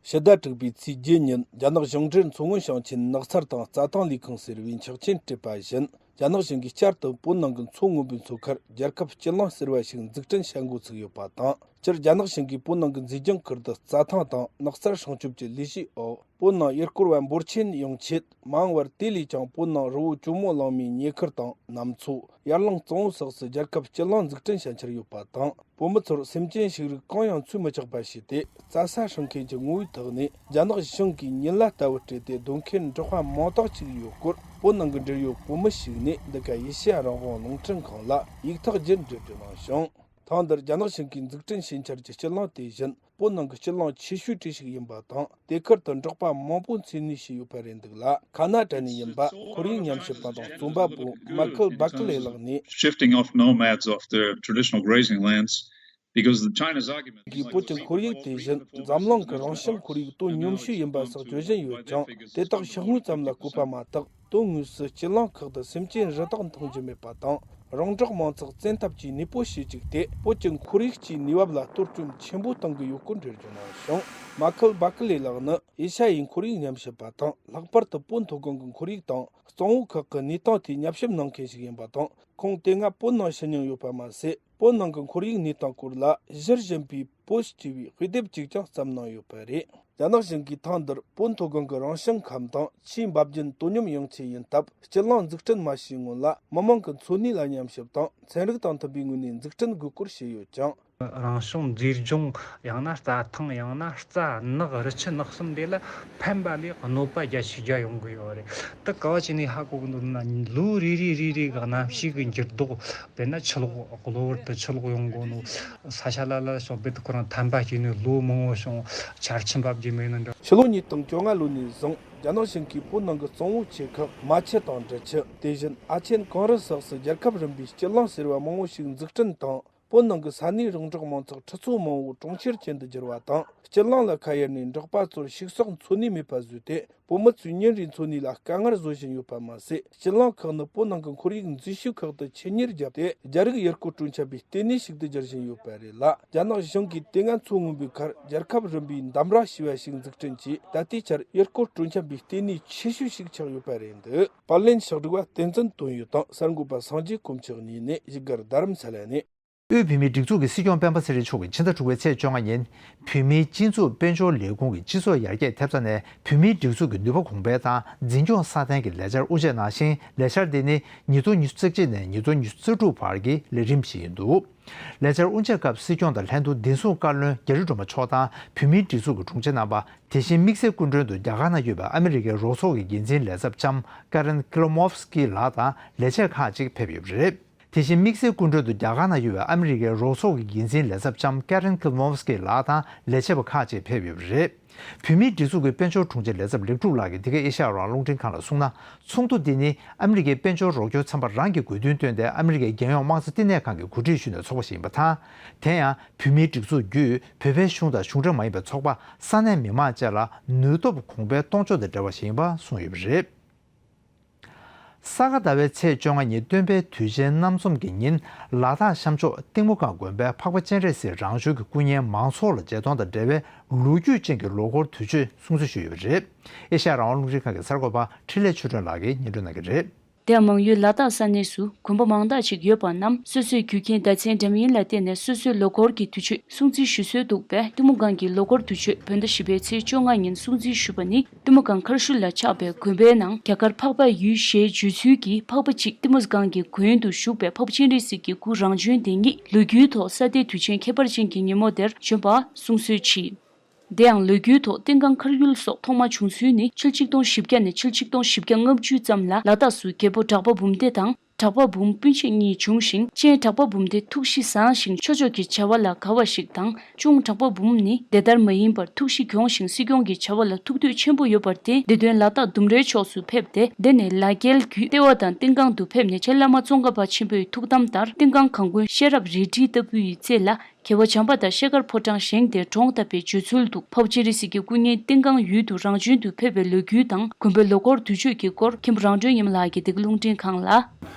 ཕྱི་ཟླ་དྲུག་པའི་ཚེས་བརྒྱད་ཉིན་རྒྱ་ནག་ཞིང་འབྲེལ་མཚོ་སྔོན་ཞིང་ཆེན་ནགས་ཚལ་དང་རྩྭ་ཐང་ལས་ཁུངས་ཟེར་བས་འཁྱགས་ཆེན་སྤྲད་པ་བཞིན། རྒྱ་ནག་གཞུང་གིས་བསྐྱར་དུ་བོད་ནང་གི་མཚོ་སྔོན་པོའི་མཚོ་ཁར་རྒྱལ་ཁབ་སྤྱི་གླིང་ཟེར་བ་ཞིག་འཛུགས་སྐྲུན་བྱ་འགོ་ཚུགས་ཡོད་པ་དང་། སྤྱིར་རྒྱ་ནག་གཞུང་གིས་བོད་ནང་གི་མཛེས་ལྗོངས་ཁུལ་དུ་རྩྭ་ཐང་དང་ནགས་ཚལ་སྲུང་སྐྱོབ་ཀྱི་ལས་གཞིའི་འོག་བོད་ནང་ཡུལ་སྐོར་བ་འབོར་ཆེན་ཡོང་ཆེད། མ་འོངས་པར་དེ་ལས་ཀྱང་བོད་ནང་རི་བོ་ཇོ་མོ་གླང་མའི་ཉེ་ཁུལ་དང་གནམ་མཚོ། ཡར་ལུང་གཙང་བོ་སོགས་སུ་རྒྱལ་ཁབ་སྤྱི་གླིང་འཛུགས་སྐྲུན་བྱ་འཆར་ཡོད་པ་དང་། བོད་མི་ཚོར་སེམས་ཅན་ཕྱུགས་རིགས་གང་ཡང་འཚོ་མི་ཆོག་པ་བྱས་ཏེ། རྩྭ་ས་སྲུང་མཁན་གྱི་ངོ་བོའི་ཐོག་ནས་རྒྱ་ནག་གཞུང་གིས་ཉེན་ལ་ལྟ་བུ་སྤྲད་དེ་སྡོད་མཁན་འབྲོག་པ་མང་དག་ཅིག་ཡོད་སྐོར། བོད་ནང་གི་འབྲེལ་ཡོད་བོད་མི་ཞིག་ནས་འདི་ག་ཨེ་ཤེ་ཡ་རང་དབང་རླུང་འཕྲིན་ཁང་ལ་ཡིག་ཐག་བརྒྱུད་འགྲེལ་བརྗོད་གནང་ཞིང་། ཐེངས་འདིར་རྒྱ་ནག་གཞུང་གིས་འཛུགས་སྐྲུན་བྱེད་འཆར་གྱི་སྤྱི་གླིང་དེ་བཞིན། བོད་ནང་གི་སྤྱི་གླིང་ཆེ་ཤོས་གྲས་ཤིག་ཡིན་པ་དང་། དེ་ཁུལ་དུ་འབྲོག་པ་མང་པོ་འཚོ་གནས་བྱས་ཡོད་པ་རེད་འདུག་ལ། ཁ་ན་ཌ་ནས་ཡིན་པ་ཁོར་ཡུག་ཉམས་ཞིབ་པ་དང་རྩོམ་པ་པོ་མ་ཁལ་བྷ་ཀི་ལེ་ལགས་ནས། Shifting off nomads off their traditional grazing lands, because the China's argument is གིས་བོད་ཀྱི་ཁོར་ཡུག་དེ་བཞིན་འཛམ་གླིང་གི་རང་བྱུང་ཁོར་ཡུག་དོ་སྙོམས་ཤོས་ཡིན་པ་སོགས་བརྗོད་བཞིན་ཡོད་ཀྱང་། དེ་དག་ཤོག་ངོས་ཙམ་ལ་བཀོད་པ་མ་གཏོགས། དོན་དངོས་སུ་སྤྱི་གླིང་ཁག་ཏུ་སེམས་ཅན་རི་དྭགས་མཐོང་རྒྱུ་མེད་པ་དང་། རོང་འབྲོག་མང་ཚོགས་བཙན་ཐབས་ཀྱིས་གནས་སྤོ་བྱེད་བཅུག་སྟེ། བོད་ཀྱི་ཁོར་ཡུག་སྤྱིའི་གནས་བབ་ལ་གཏོར་སྐྱོན་ཆེན་པོ་གཏོང་གི་ཡོད་སྐོར་འགྲེལ་བརྗོད་གནང་ཞིང་། མ་ཁལ་བྷ་ཀི་ལེ་ལགས་ནི་ཨེ་ཤ་ཡའི་ཁོར་ཡུག་ཉམས་ཞིབ་པ་དང་། ལྷག་པར་དུ་བོད་མཐོ་སྒང་གི་ཁོར་ཡུག་དང་། གཙང་བོ་ཁག་གི་གནས་སྟངས་ཐད་ཉམས་ཞིབ་གནང་མཁན་ཞིག་ཡིན་པ་དང་། ཁོང་དེ་སྔ་བོད་ནང་ཕྱིན་མྱོང་ཡོད་པ་མ་ཟད། བོད་ནང་གི་ཁོར་ཡུག་གནས་སྟངས་སྐོར་ལ་གཞིར་བཞིན་པའི་པོ་སི་ཅེས་པའི་དཔེ་དེབ་ཅིག་ཀྱང་བརྩམས་གནང་ཡོད་པ་རེད། རྒྱ་ནག་གཞུང་གིས་ཐེངས་འདིར་བོད་མཐོ་སྒང་གི་རང་བྱུང་ཁམས་དང་ཆུའི་འབབ་རྒྱུན་དོ་སྙོམས་ཡོང་ཆེད་ཡིན་སྟབས། སྤྱི་གླིང་འཛུགས་སྐྲུན་མ་བྱས་སྔོན་ལ་མི་མང་གི་འཚོ་གནས་ལ་ཉམས་ཞིབ་དང་། ཚན་རིག་དང་མཐུན་པའི་ངོས་ནས་འཛུགས་སྐྲུན་དགོས་སྐོར་བཤད་ཡོད་ཅིང་། རང་བྱུང་མཛེས་ལྗོངས། ཡང་ན་རྩྭ་ཐང་། ཡང་ན་རྩྭ་ནགས། རི་ཆུ་ནགས་གསུམ་དེ་ལ་ཕན་པ་ལས་གནོད་པ་རྒྱ་ཆེ་རྒྱ་ཡོང་གི་ཡོད་རེད། ད་ག་བ་བྱས་ནས་ཧ་གོ་གི་འདུག་ན། ལོ་རེ་རེ་རེ་རེ་གི་གནམ་གཤིས་ཀྱི་འགྱུར་ལྡོག་དཔེར་ན་ཆུ་ལོག་གློ་བུར་དུ་ཆུ་ལོག་ཡོང་གོ་ནོ། ས་ཆ་ལ་ལ་སོགས་རྦད་དེ་ཁོ་རང་ཐན་པ་སྐྱེས་ནས་ལོ་མང་བོ་བྱུང་། ཆར་ཆུ་འབབ་རྒྱུ་མེད་ནོ་འདྲ། ཕྱི་ལོ་ཉིས་སྟོང་བཅོ་ལྔ་ལོ་ནས་བཟུང་རྒྱ་ནག་གཞུང་གིས་བོད་ནང་གི་གཙང་བོ་ཆེ་ཁག་རྨ་ཆུ་དང་འབྲི་ཆུ། དེ་བཞིན་ཨ་ཆེན་གངས་རི་སོགས་སུ་རྒྱལ་ཁབ་རིམ་པའི་སྤྱི་གླིང་ཟེར་བ་མང་བོ་ཞིག་འཛུགས་སྐྲུན་དང་། བོད་ནང་གི་ས་གནས་རོང་འབྲོག་མང་ཚོགས་ཁྲི་ཚོ་མང་བོ་གྲོང་ཁྱེར་ཅན་དུ་བསྒྱུར་བ་དང་། སྤྱི་གླིང་ལ་ཁ་གཡར་ནས་འབྲོག་པ་ཚོར་ཕྱུགས་ཟོག་འཚོ་གནས་མེད་པ་བཟོས་ཏེ། བོད་མི་ཚོའི་ཉིན་རེའི་འཚོ་གནས་ལ་དཀའ་ངལ་བཟོ་བཞིན་ཡོད་པ་མ་ཟད། སྤྱི་གླིང་ཁག་ནི་བོད་ནང་གི་ཁོར་ཡུག་འཛུལ་ཞུགས་ཁག་ཏུ་ཆེད་གཉེར་བརྒྱབ་སྟེ། རྒྱ་རིགས་ཡུལ་སྐོར་སྤྲོ་འཆམ་པའི་ལྟེ་གནས་ཤིག་ཏུ་འགྱུར་བཞིན་ཡོད་པ་རེད་ལ། རྒྱ་ནག་གཞུང་གིས་དེ་སྔ་མཚོ་སྔོན་པོའི་ཁར་རྒྱལ་ཁབ་རིམ་པའི་འདམ་ར་ཞེས་པ་ཞིག་འཛུགས་སྐྲུན་གྱིས། ད་ལྟའི་ཆར་ཡུལ་སྐོར་སྤྲོ་འཆམ་པའི་ལྟེ་གནས་ཆེ་ཤོས་ཤིག་ཆགས་ཡོད་པ་རེད་འདུག་པར་ལེན་ཕྱག་བསྒྲིགས་པ་བསྟན་འཛིན་དོན་ཡོད་དང་། གསར་འགོད་པ་སངས་རྒྱས་དཀོན་མཆོག་གཉིས་ནས། བཞུགས་སྒར་རྡ་རམ་ས་ལ་ནས། དབུས་བོད་མིའི་སྒྲིག་འཛུགས་ཀྱི་སྲིད་སྐྱོང་སྤེན་པ་ཚེ་རིང་མཆོག་གིས་ཕྱི་ཟླ་དྲུག་པའི་ཚེས་བཅོ་ལྔ་ཉིན། བོད་མིའི་སྤྱི་ཚོགས་དཔལ་འབྱོར་ལས་ཁུངས་ཀྱི་སྤྱི་ཚོགས་ཡར་རྒྱས་ཐེབས་རྩ་ནས། བོད་མིའི་སྒྲིག་འཛུགས་ཀྱི་ནུས་པ་གོང་སྤེལ་དང་འཛིན་སྐྱོང་སྲ་བརྟན་གྱི་ལས་འཆར་དབུ་འབྱེད་གནང་ཞིང་། ལས་འཆར་འདི་ནི་ཉིས་སྟོང་ཉི་ཤུ་རྩ་གཅིག་ནས་ཉིས་སྟོང་ཉི་ཤུ་རྩ་དྲུག་བར་གྱི་ལས་རིམ་ཞིག་ཡིན་འདུག་ལས་འཆར་དབུ་འབྱེད་སྐབས་སྲིད་སྐྱོང་དང་ལྷན་དུ་བདེ་སྲུང་བཀའ་བློན་རྒྱ་རི་སྒྲོལ་མ་མཆོག་དང་། བོད་མིའི་སྒྲིག་འཛུགས་ཀྱི་དྲུང་ཆེ་རྣམ་པ། དེ་བཞིན་དམིགས་བསལ་སྐུ་མགྲོན་དུ་རྒྱ་གར་ནང་ཡོད་པའི་ཨ་མི་རི་ཀའི་རོགས་ཚོགས་ཀྱི་འགན་འཛིན་ལས་ཚབ་ལྕམ་ཀ་རེན་ཀི་ལོ་མོབ་སི་ཀི་ལགས་དང་ལས་བྱེད་ཁག་ཅིག་ཕེབས་ཡོད་པ་རེད། དེ་བཞིན་དམིགས་བསལ་སྐུ་མགྲོན་དུ་རྒྱ་གར་ནང་ཡོད་པའི་ཨ་མི་རི་ཀའི་རོགས་ཚོགས་ཀྱི་འགན་འཛིན་ལས་ཚབ་ལྕམ་ཀ་རེན་ཀི་ལོ་མོབ་སི་ཀི་ལགས་དང་ལས་བྱེད་པ་ཁག་ཅིག་ཕེབས་ཡོད་པ་རེད། བོད་མིའི་སྒྲིག་འཛུགས་ཀྱི་དཔལ་འབྱོར་དྲུང་ཆེ་ལས་ཚབ་ལེགས་གྲུབ་ལགས་ཀྱིས་འདི་ག་ཨེ་ཤ་ཡ་རང་དབང་རླུང་འཕྲིན་ཁང་ལ་གསུངས་ན། ཚོགས་འདུ་འདི་ནི་ཨ་མི་རི་ཀའི་དཔལ་འབྱོར་རོགས་སྐྱོར་ཚན་པ་རང་གི་དགོས་འདུན་བཏོན་ཏེ། ཨ་མི་རི་ཀའི་རྒྱལ་ཡོངས་དམངས་གཙོ་བསྟི་གནས་ཁང་གིས་གོ་སྒྲིག་ཞུས་ནས་ཚོགས་པ་ཞིག་ཡིན་པ་དང་། དེ་ཡང་བོད་མིའི་སྒྲིག་འཛུགས་བརྒྱུད་བོད་པའི་གཞུང་དང་གཞུང་འབྲེལ་མ་ཡིན་པའི་ཚོགས་པ། ས་གནས་མི་མང་བཅས་ལ་ནུས་སྟོབས་གོང་འཕེལ་གཏོང་ཕྱོགས་དང་འབྲེལ་བ་ཞིག་ཡིན་པ་གསུངས་ཡོད་པ་རེད། ས་ག་ཟླ་བའི་ཚེས་བཅོ་ལྔ་ཉིན་སྟོན་པའི་དུས་ཆེན་རྣམ་འཛོམས་ཀྱི་ཉིན། ལ་དྭགས་ཤར་ཕྱོགས་གཏིང་མོ་སྒང་དགོན་པའི་འཕགས་པ་སྤྱན་རས་གཟིགས་རང་བྱོན་གྱི་སྐུ་བརྙན་མང་ཚོགས་ལ་མཇལ་གཏོང་དང་འབྲེལ་བའི་ལོ་རྒྱུས་ཅན་གྱི་ལོ་འཁོར་དུས་མཆོད་སྲུང་བརྩི་ཞུས་ཡོད་པ་རེད། ཨེ་ཤ་ཡ་རང་དབང་རླུང་འཕྲིན་ཁང་གི་གསར་འགོད་པ་འཕྲིན་ལས་ཆོས་སྒྲོན་ལགས་ཀྱིས་སྙན་སྒྲོན་གནང་གི་རེད། དེ་ཡང་མང་ཡུལ་ལ་དྭགས་ས་གནས་སུ་དགོན་པ་མང་དག་ཅིག་ཡོད་པ་རྣམས། སོ་སོའི་རྒྱུ་རྐྱེན་བདག་འཛིན་འདྲ་མིན་ལ་བརྟེན་ནས། སོ་སོའི་ལོ་འཁོར་གྱི་དུས་མཆོད་སྲུང་བརྩི་ཞུ་སྲོལ་འདུག་པས། གཏི་མུག་སྒང་གི་ལོ་འཁོར་དུས་མཆོད་བོད་ཟླ་བཞི་པའི་ཚེས་བཅོ་ལྔ་ཉིན་སྲུང་བརྩི་ཞུས་པ་ནི། གཏི་མུག་སྒང་མཁར་ཤུལ་ལ་ཆགས་པའི་དགོན་པའི་ནང་རྒྱ་གར་འཕགས་པ་ཡུལ་ཞེས་བརྗོད་ཚུལ་གྱི་འཕགས་པ་གཅིག་གཏི་མུག་སྒང་གི་དགོན་དུ་བཞུགས་པའི་འཕགས་པ་སྤྱན་རས་གཟིགས་ཀྱི་སྐུ་རང་བྱོན་དེ་ཉིད་ལོ་རྒྱུས་ཐོག་ས་དེའི་དུས་ཆེན་ཁྱད་པར་ཅན་གྱི་ཉིན་མོ་དེར་བྱོན་པ་གསུང་སྲོལ་མཆིས། དེ་ཡང་ལོ་རྒྱུས་ཐོག་ཏིང་ཀང་མཁར་ཡུལ་སོགས་ཐོག་མ་བྱུང་ཚུལ་ནི། ཕྱི་ལོ་ཆིག་སྟོང་བཞི་བརྒྱ་ནས་ཕྱི་ལོ་ཆིག་སྟོང་བཞི་བརྒྱ་ལྔ་བཅུ་ཙམ་ལ་ལ་དྭགས་སུ་རྒྱལ་པོ་གྲགས་པ་འབུམ་སྡེ་དང་། གྲགས་པ་འབུམ་སྤུན་མཆེད་གཉིས་བྱུང་ཞིང་། གཅེན་གྲགས་པ་འབུམ་སྡེ་ཐུགས་གཤིས་བཟང་ཞིང་ཆོས་ཕྱོགས་ཀྱི་བྱ་བ་ལ་དགའ་བ་ཞིག་དང་། གཅུང་གྲགས་པ་འབུམ་ནི་དེ་ལྟར་མ་ཡིན་པར་ཐུགས་གཤིས་གྱོང་ཞིང་སྲིད་སྐྱོང་གི་བྱ་བ་ལ་ཐུགས་འདོད་ཆེན་པོ་ཡོད་པར་བརྟེན། བདེ་སྟོན་ལ་དྭགས་ལྡུམ་རའི་ཕྱོགས་སུ་ཕེབས་ཏེ། དེ་ནས་ལ་རྒྱལ་བརྒྱུད་ལྟེ་བ་དང་ཏིང་ཀང་དུ་ཕེབས་ནས། རྗེ་བླ་མ་ཙོང་ཁ་པ་ཆེན་པོའི་ཐུགས་དམ་ལྟར་ཏིང་ཀང་གང་དགོན་ཤེས་རབ་རལ་གྲི་ལྟ་བུའི་རྩེ་ལ། རྒྱལ་བ་བྱམས་པ་དང་ཤེལ་དཀར་ཕོ་བྲང་བཞེངས་ཏེ་གྲོང་བཏབ་པའི་བརྗོད་ཚུལ་འདུག་འཕགས་པ་སྤྱན་རས་གཟིགས་ཀྱི་སྐུ་བརྙན་ཏིང་ཀང་ཡུལ་དུ་རང་བྱོན་དུ་ཕེབས་པའི་ལོ་རྒྱུས་དང་། དགོན་པའི་ལོ་འཁོར་དུས་མཆོད་ཀྱི་སྐོར་མཁན་པོ་རང་སྒྲོན་ཉི་མ་ལགས་ཀྱིས་འདི་ག་རླུང་འཕྲིན་ཁང་ལ།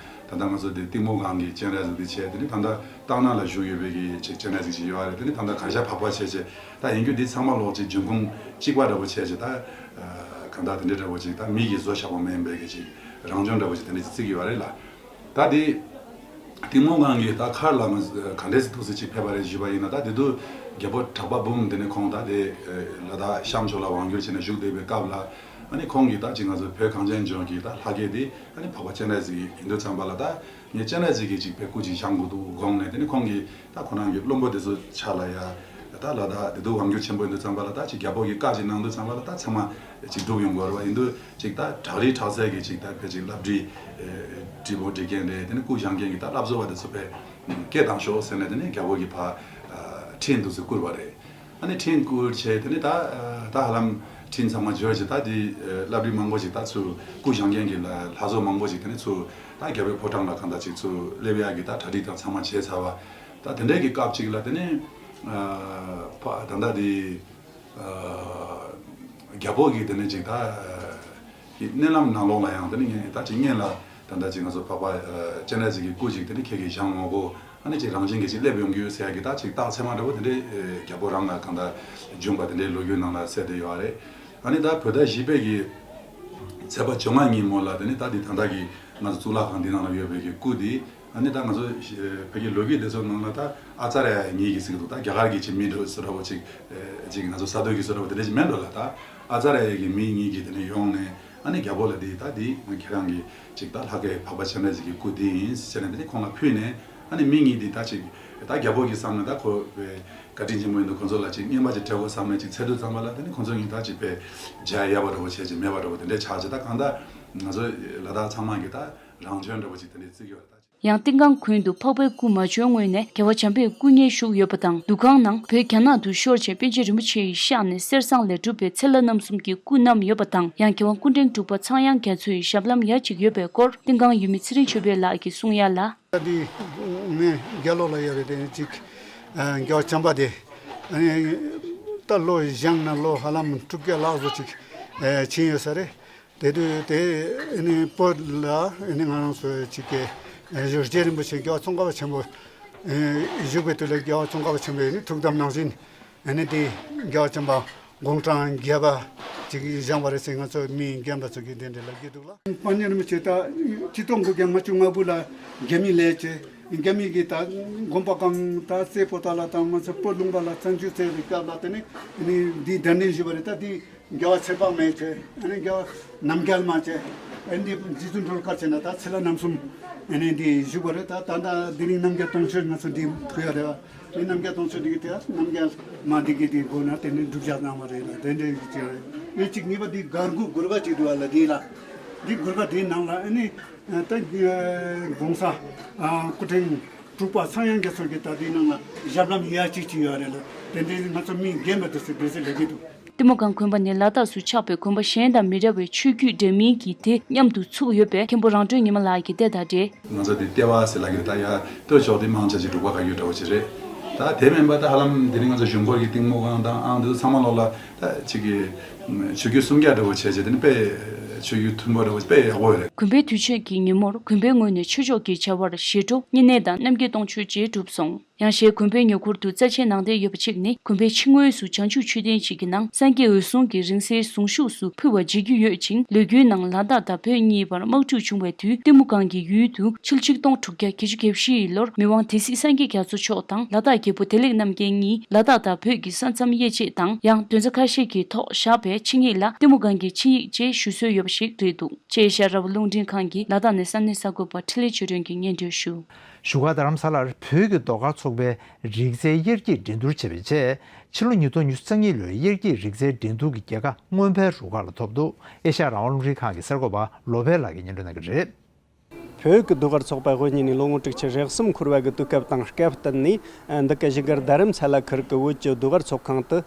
ད་ལྟ་ང་ཚོ་འདི་གཏིང་མོ་སྒང་གི་སྤྱན་རས་གཟིགས་འདི་བྱས། དེ་ནི་ད་ལྟ་སྟག་སྣ་ལ་བཞུགས་ཡོད་པའི་གི་ཅིག་སྤྱན་རས་གཟིགས་ཅིག་ཡོད་རེད། དེ་ནི་ད་ལྟ་གར་ཞ་བག་པ་བྱས་བྱས། ད་ཡིན་རྒྱུ་འདི་ཚང་མ་ལོག་ཅིག་འབྱུང་ཁུངས་གཅིག་པ་འདྲ་པོ་བྱས་བྱས། ད་གང་ལྟར་དེ་འདྲ་འདྲ་པོ་ཅིག་ད་མི་གིས་བཟོ་བཞག་པ་མིན་པའི་གི་ཅིག་རང་བྱོན་འདྲ་པོ་ཅིག་དེ་འདྲ་ཅིག་བརྩི་གི་ཡོད་རེད་ལ། ད་དེ་གཏིང་མོ་སྒང་གི་ད་མཁར་ལ་ང་ག་འདྲས་སེ་ཐུགས་སུ་ཅིག་ཕེབས་པ་རེད་ཞུས་པ་ཡིན་ན། ད་དེ་དུས་རྒྱལ་པོ་གྲགས་པ་འབུམ་དེ་ནི་ཁོང་ད་དེ་ལ་དྭགས་ཤར་ཕྱོགས་ལ་དབང་བསྒྱུར་བྱས་ནས་བཞུགས་བསྡད་པའི་སྐབས་ལ། ཨ་ནི་ཁོང་གིས་ད་ཅིག་ང་ཚོ་བོད་གངས་ཅན་ལྗོངས་ཀྱི་ད་ལྷ་སྐལ་དེ་ཨ་ནི་འཕགས་པ་སྤྱན་རས་གཟིགས་ཡིན་དུས་ཙམ་པ་ལ། ད་ངས་སྤྱན་རས་གཟིགས་ཀྱི་ཅིག་པའི་སྐུ་ཅིག་བཞེངས་དགོས་འདུག་དགོངས་ནས། དེ་ནི་ཁོང་གིས་ད་ཁོ་རང་གི་བློན་པོ་དེ་ཚོ་ཕྱག་ལ་ཡ། ད་ལ་དྭགས་དེ་དུས་དབང་བསྒྱུར་ཆེན་པོ་ཡིན་དུས་ཙམ་པ་ལ། ད་ཅིག་རྒྱལ་པོ་གིས་བཀའ་ཅིག་གནང་དུས་ཙམ་པ་ལ་ད་ཚང་མ་ཅིག་སྒྲུབ་ཡོང་དགོས་རེད་པ། ཡིན་དུས་ཅིག་ད་བྲག་རིའི་ཁྲག་རྩལ་གྱི་ཅིག་ད་ཕལ་ཆེར་བླ་བྲེ་བྲིས་པོ་འབྲི་མཁན་རེད། དེ་ནི་སྐུ་བཞེངས་མཁན་གྱི་ད་བླ་བཟོ་བ་དེ་ཚོ་ཕར་སྐད་བཏང་ཤོག་ཟེར་ནས། དེ་ནི་རྒྱལ་པོ་གིས་ཕར་ཁྲི་འདུག་སེ་བསྐུར་བ་རེད། ཨ་ནི་ཁྲི་བསྐུར་བྱས། དེ་ནི་ད་ད་ཧ་ལམ་ཁྲི་ཚང་མ་འབྱོར་བྱས། ད་དེ་བླ་བྲེ་མང་པོ་ཅིག་ད་ཚུར་སྐུ་བཞེངས་མཁན་གྱི་ལ་ལྷ་བཟོ་མང་པོ་ཅིག་དེ་ནི་ཚུར་ད་རྒྱལ་པོའི་ཕོ་བྲང་ལ་གང་ལྟར་ཅིག་ཚུར་སླེབས་ཡག་གི་ད་གྲ་སྒྲིག་དང་ཚང་མ་བྱས་ཚར་བ། ད་དེ་འདྲའི་གི་སྐབས་ཅིག་ལ། དེ་ནི་ཕ་ད་ལྟ་དེ་རྒྱལ་པོ་གིས་དེ་ནི་ཅིག་ད་ཀྱི་མནལ་ལམ་ནང་ལོགས་ལ་ཡང་དེ་ནི་ངས་ད་ཅིག་སྔོན་ལ་ད་ལྟ་ཅིག་ང་ཚོ་འཕགས་པ་སྤྱན་རས་གཟིགས་ཀྱི་སྐུ་ཅིག་དེ་ནི་ཁྱེད་ཀྱིས་བཞེངས་འོང་གོ། ཨ་ནི་ཅིག་རང་བཞིན་གྱིས་ཅིག་སླེབས་ཡོང་རྒྱུ་ཟེར་ཡག་གི་ད་ཅིག་རྟགས་མཚན་མ་འདྲ་པོ་དེ་འདྲའི་རྒྱལ་པོ་རང་ལ་གང་ལྟར་བྱུང་བ་དེ་འདྲའི་ལོ་རྒྱུས་ནང་ལ་གསལ་བསྡད་ཡོད་རེད། ཨ་ནི་ད་བོད་ཟླ་བཞི་པའི་གི་ཚེས་པ་བཅོ་ལྔ་ཉིན་མོ་ལ། དེ་ནི་ད་འདི་ད་ལྟ་གི་ང་ཚོ་གཙུག་ལག་ཁང་འདི་ནང་ལ་ཡོད་པའི་གི་སྐུ་འདི། ཨ་ནི་ད་ང་ཚོ་བོད་ཀྱི་ལོ་རྒྱུས་དེ་ཚོ་ནང་ལ་ད་ཨ་ཙརྱ་ཡ་ཉིད་ཀྱིས་ཟེར་གི་འདུག་ད་རྒྱ་གར་གྱི་ཅིག་མི་འདྲ་བོ་ཅིག་ཅིག་ང་ཚོ་ས་རྡོ་གི་བཟོ་འདྲ་བོ་དེ་འདྲ་ཅིག་མེད་འགྲོ་ལ། ད་ཨ་ཙརྱ་ཡ་གི་མི་གཉིས་ཀྱིས་དེ་ནས་ཡོང་ནས། ཨ་ནི་རྒྱལ་པོ་ལ་འདི་ད་འདི་ཁྱེད་རང་གི་ཅིག་ད་ལྷ་སྐལ་འཕགས་པ་སྤྱན་རས་གཟིགས་ཀྱི་སྐུ་འདི་ཡིན་ཟེར་ནས། དེ་ནི་ཁོང་ལ་ཕུལ་ནས། ཨ་ནི་མི་གཉིས་འདི་ད་ཅིག་ད་རྒྱལ་པོ་གི་བསམ་ནས། ད་ཁོ་བའི་བཀའ་དྲིན་ཆེན་པོ་ཡིན་འདུག་ཁོང་ཚོ་ལ་ཅིག་རྔན་པ་ཅིག་སྤྲད་དགོས་བསམ་ནས་ཅིག་འཚོལ་དུས་ཙམ་པ་ལ། དེ་ནི་ཁོང་ཚོ་གཉིས་ད་ཅིག་པའི་མཇལ་ཡག་པ་འདྲ་བོ་བྱས་ཅིག་མེད་པ་འདྲ་བོ་དེ་འདྲའི་ཆགས་ཅིག་ད་གང་ལྟར་ང་ཚོ་ལ་དྭགས་ཚང་མ་གི་ད་རང་བྱོན་འདྲ་བོ་ཅིག་དེ་འདྲའི་བརྩི་གི་ཡོད་རེད། ད་ཅིག་ཡང་ཏིང་ཀང་ཁུན་དུ་འཕགས་པའི་སྐུ་མ་བྱོན་སྔོན་ནས་རྒྱལ་བ་བྱམས་པའི་སྐུ་བརྙན་བཞུགས་ཡོད་པ་དང་། འདུ་ཁང་ནང་བོད་རྒྱ་ནག་ཏུ་ཤོར་བྱས་པཎ་ཆེན་རིན་པོ་ཆེ་ཡི་ཕྱག་ནས་གསེར་ཟངས་ལས་གྲུབ་པའི་ཚེ་ལྷ་རྣམ་གསུམ་གྱི་སྐུ་བསྣམས་ཡོད་པ་དང་། ཡང་རྒྱལ་དབང་སྐུ་ཕྲེང་དྲུག་པ་ཚངས་དབྱངས་རྒྱ་མཚོ་ཡི་ཞབས་ལྷམ་ཡ་གཅིག་ཡོད་པའི་སྐོར། ཏིང་ཀང་ཡུལ་མི་ཚེ་རིང་ཆོས་འཕེལ་ལགས་ཀྱིས་གསུང་ཡ་ལ། ད་འདི་ ངས་རྒྱ་ལོ་ལ་ཡོད་པའི་དེ་ཅིག་རྒྱལ་བ་བྱམས་པ་དེ་ད་ལོ་བཞེངས་ན་ལོ་ཧ་ལམ་དྲུག་བརྒྱ་ལྷག་ཙམ་ཅིག་ཕྱིན་ཡོད་ས་རེད། དེ་དུས་དེ་ཨ་ནི་བོད་ལ་ཨ་ནི་ང་རང་ཚོ་ཅིག་གི་རྗེ་རིན་པོ་ཆེ་རྒྱལ་བ་ཙོང་ཁ་པ་ཆེན་པོ་བཞུགས་པའི་དུས་ལ་རྒྱལ་བ་ཙོང་ཁ་པ་ཆེན་པོས་ཨ་ནི་ཐུགས་དམ་ནང་བཞིན་ཨ་ནི་དེ་རྒྱལ་བ་བྱམས་པ་དགུང་གྲངས་བརྒྱད་པ་ཅིག་བཞེངས་པ་རེད་ཟེར་ང་ཚོ་མི་རྒན་པ་ཚོ་གིས་དེ་འདྲ་ལབ་ཀྱི་འདུག་ལ། དཔལ་ལྡན་རིན་པོ་ཆེ་ད་ཆིག་སྟོང་དགུ་བརྒྱ་ལྔ་བཅུ་ང་དགུ་ལ་རྒྱ་མི་ལས་བྱེད། རྒྱ་མི་གིས་ད་མགོན་པོ་གང་ད་རྩེ་པོ་ཏ་ལ་དང་མ་ཚད་བོད་ལུང་པ་ལ་བཙན་འཛུལ་བྱས་པའི་སྐབས་ལ་དེ་ནི་ཨ་ནི་འདི་གདན་འདྲེན་ཞུས་པ་རེད། ད་འདི་རྒྱལ་བ་ཚེ་དཔག་མེད་བྱས། ཨ་ནི་རྒྱལ་བ་རྣམ་རྒྱལ་མ་བྱས། ཨ་ནི་འདི་རྗེ་བཙུན་སྒྲོལ་དཀར་བྱས་ན་ད་ཚེ་ལྷ་རྣམ་གསུམ་ཨ་ནི་འདི་བཞུགས་པ་རེད། ད་ད་ལྟ་དེ་རིང་རྣམ་རྒྱལ་སྟོང་མཆོད་ང་ཚོ་འདི་ཕུལ་ཡ་རེད་བ། འདི་རྣམ་རྒྱལ་སྟོང་མཆོད་འདི་གི་དེ་རྣམ་རྒྱལ་མ་འདི་གི་འདི་སྒོ་ན་དེ་ནི་སྒྲུབ་བྱ་གནང་བ་རེད་ལ། དེ་འདྲའི་གི་ཅིག་རེད། ཨེ་གཅིག་གཉིས་པ་འདི་གར་མགོ་གུར་ག་ཅིག་འདུག་བ་ལ། འདི་ལ་འདི་གུར་ག་དེའི་ནང་ལ་ཨ་ནི་ད་གོང་ས་སྐུ་ཕྲེང་དྲུག་པ་ཚངས་དབྱངས་རྒྱ་མཚོ་གི་ད་དེའི་ནང་ལ་ཞབས་ལྷམ་ཡ་གཅིག་ཅིག་ཡོད་རེད་ལ། དེ་འདྲའི་ང་ཚོ་མི་རྒན་པ་དེ་ཚོས་དེ་ཚོ་ལས་ཀྱི་འདུག་གཏི་མུག་གང་དགོན་པ་ནི་ལ་དྭགས་སུ་ཆགས་པའི་དགོན་པ་གཞན་དང་མི་འདྲ་བའི་ཆོས་བརྒྱུད་འདྲ་མིན་གྱི་དེ་མཉམ་དུ་ཚུགས་ཡོད་པས་མཁན་པོ་རང་གྲོལ་ཉི་མ་ལགས་ཀྱིས་དེ་དང་འབྲེལ། ང་ཚོ་འདི་ལྟེ་བ་ཟེར་ལབ་ཀྱི་རེད། ད་ཡ་ལྟོས་ཆོག་དེ་མང་ཆ་ཅིག་འབྲུག་པ་ག་ཡོད་འདྲ་བོ་ཅིག་རེད། ད་དེ་མིན་པ་ད་ཧ་ལམ་དེ་རིང་ང་ཚོ་གཞུང་སྒོར་གྱི་གཏི་མུག་གང་དང་ཨང་དེ་ཚོ་ཚང་མ་ལོག་ལ་ད་ཅིག་གི་ཆོས་བརྒྱུད་སུམ་བརྒྱ་འདྲ་བོ་བྱས་བྱས་དེ་ནི་དཔེ་ཆོས་བརྒྱུད་མཐུན་པོ་འདྲ་བོ་དཔེ་ཡག་པོ་རེད། དགོན་པའི་དུས་ཆེན་གྱི་ཉིན་མོར་དགོན་པའི་ངོས་ནས་ཆོས་ཕྱོགས་ཀྱི་བྱ་བར་བཞེས་སྒྲོག་བསྙེན་གནས་དང་རྣམ་རྒྱལ་སྟོང་མཆོད་བཅས་གྲུབ་སོང་། ཡང་ཞལ་དགོན་པའི་ཉེ་འཁོར་དུ་རྩ་ཆེན་ནང་རྟེན་ཡོད་པ་གཅིག་ནི་དགོན་པའི་ཕྱི་ངོས་སུ་བྱང་ཆུབ་མཆོད་རྟེན་ཞིག་གི་ནང་སངས་རྒྱས་འོད་སྲུང་གི་རིང་བསྲེལ་གཟུངས་གཞུག་སུ་ཕུལ་བ་མཇལ་རྒྱུ་ཡོད་ཅིང་། ལོ་རྒྱུས་ནང་ལ་དྭགས་དང་བོད་གཉིས་བར་དམག་འཁྲུག་བྱུང་བའི་དུས་གཏི་མུག་གང་གི་ཡུལ་དུ་ཕྱི་ལོ་ཆིག་སྟོང་དྲུག་བརྒྱ་བརྒྱད་ཅུ་གྱ་བཞི་ཡི་ལོར་མི་དབང་སྡེ་སྲིད་སངས་རྒྱས་རྒྱ་མཚོ་མཆོག་དང་ལ་དྭགས་རྒྱལ་པོ་བདེ་ལེགས་རྣམ་རྒྱལ་གཉིས་ལ་དྭགས་དང་བོད་ཀྱི་ས་མཚམས་དབྱེ་དཔྱད་དང་ཡང་དོན་རྩ་ཁ་ཤས་ཀྱི་ཐོག་བཞག་པའི་ཆིངས་ཡིག་ལ་གཏི་མུག་གང་གི་ཆིངས་ཡིག་ཅེས་ཞུ་སྲོལ་ཡོད་པ་ཞིག་རེད་འདུག་ཅེས་ཤར་ར་བ་རླུང་འཕྲིན་ཁང་གིས་ལ་དྭགས་ནས་ས་གནས་གསར་འགོད་པ་འཕྲིན་ལས་ཆོས་སྒྲོན་གྱིས་སྙན་སྒྲོན་ཞུ། བཞུགས་སྒར་རྡ་རམ་ས་ལར་བོད་ཀྱི་ཟློས་གར་ཚོགས་པའི་རིག་རྩལ་དབྱར་སྐྱིད་འགྲན་བསྡུར་བྱས་པའི་རྗེས། ཕྱི་ལོ་ཉིས་སྟོང་ཉི་ཤུ་རྩ་གཉིས་ལོའི་དབྱར་སྐྱིད་རིག་རྩལ་འགྲན་བསྡུར་གྱི་རྒྱལ་ཁ་སྔོན་དཔལ་རུ་ཁག་ལ་ཐོབ་འདུག་ཨེ་ཤ་ཡ་རང་དབང་རླུང་འཕྲིན་ཁང་གི་གསར་འགོད་པ་བློ་བྷེ་ལགས་ཀྱིས་སྙན་སྒྲོན་གནང་གི་རེད། བོད་ཀྱི་ཟློས་གར་ཚོགས་པ་དབུ་བརྙེས་ནས་ལོ་ངོ་དྲུག་ཅུ་རེ་གསུམ་འཁོར་བ་གི་དུས་སྐབས་དང་སྐབས་བསྟུན་ནས། འདི་ག་བཞུགས་སྒར་རྡ་རམ་ས་ལ་ཁུལ་གྱི་བོད་ཀྱི་ཟློས་གར་ཚོགས་ཁང་དུ་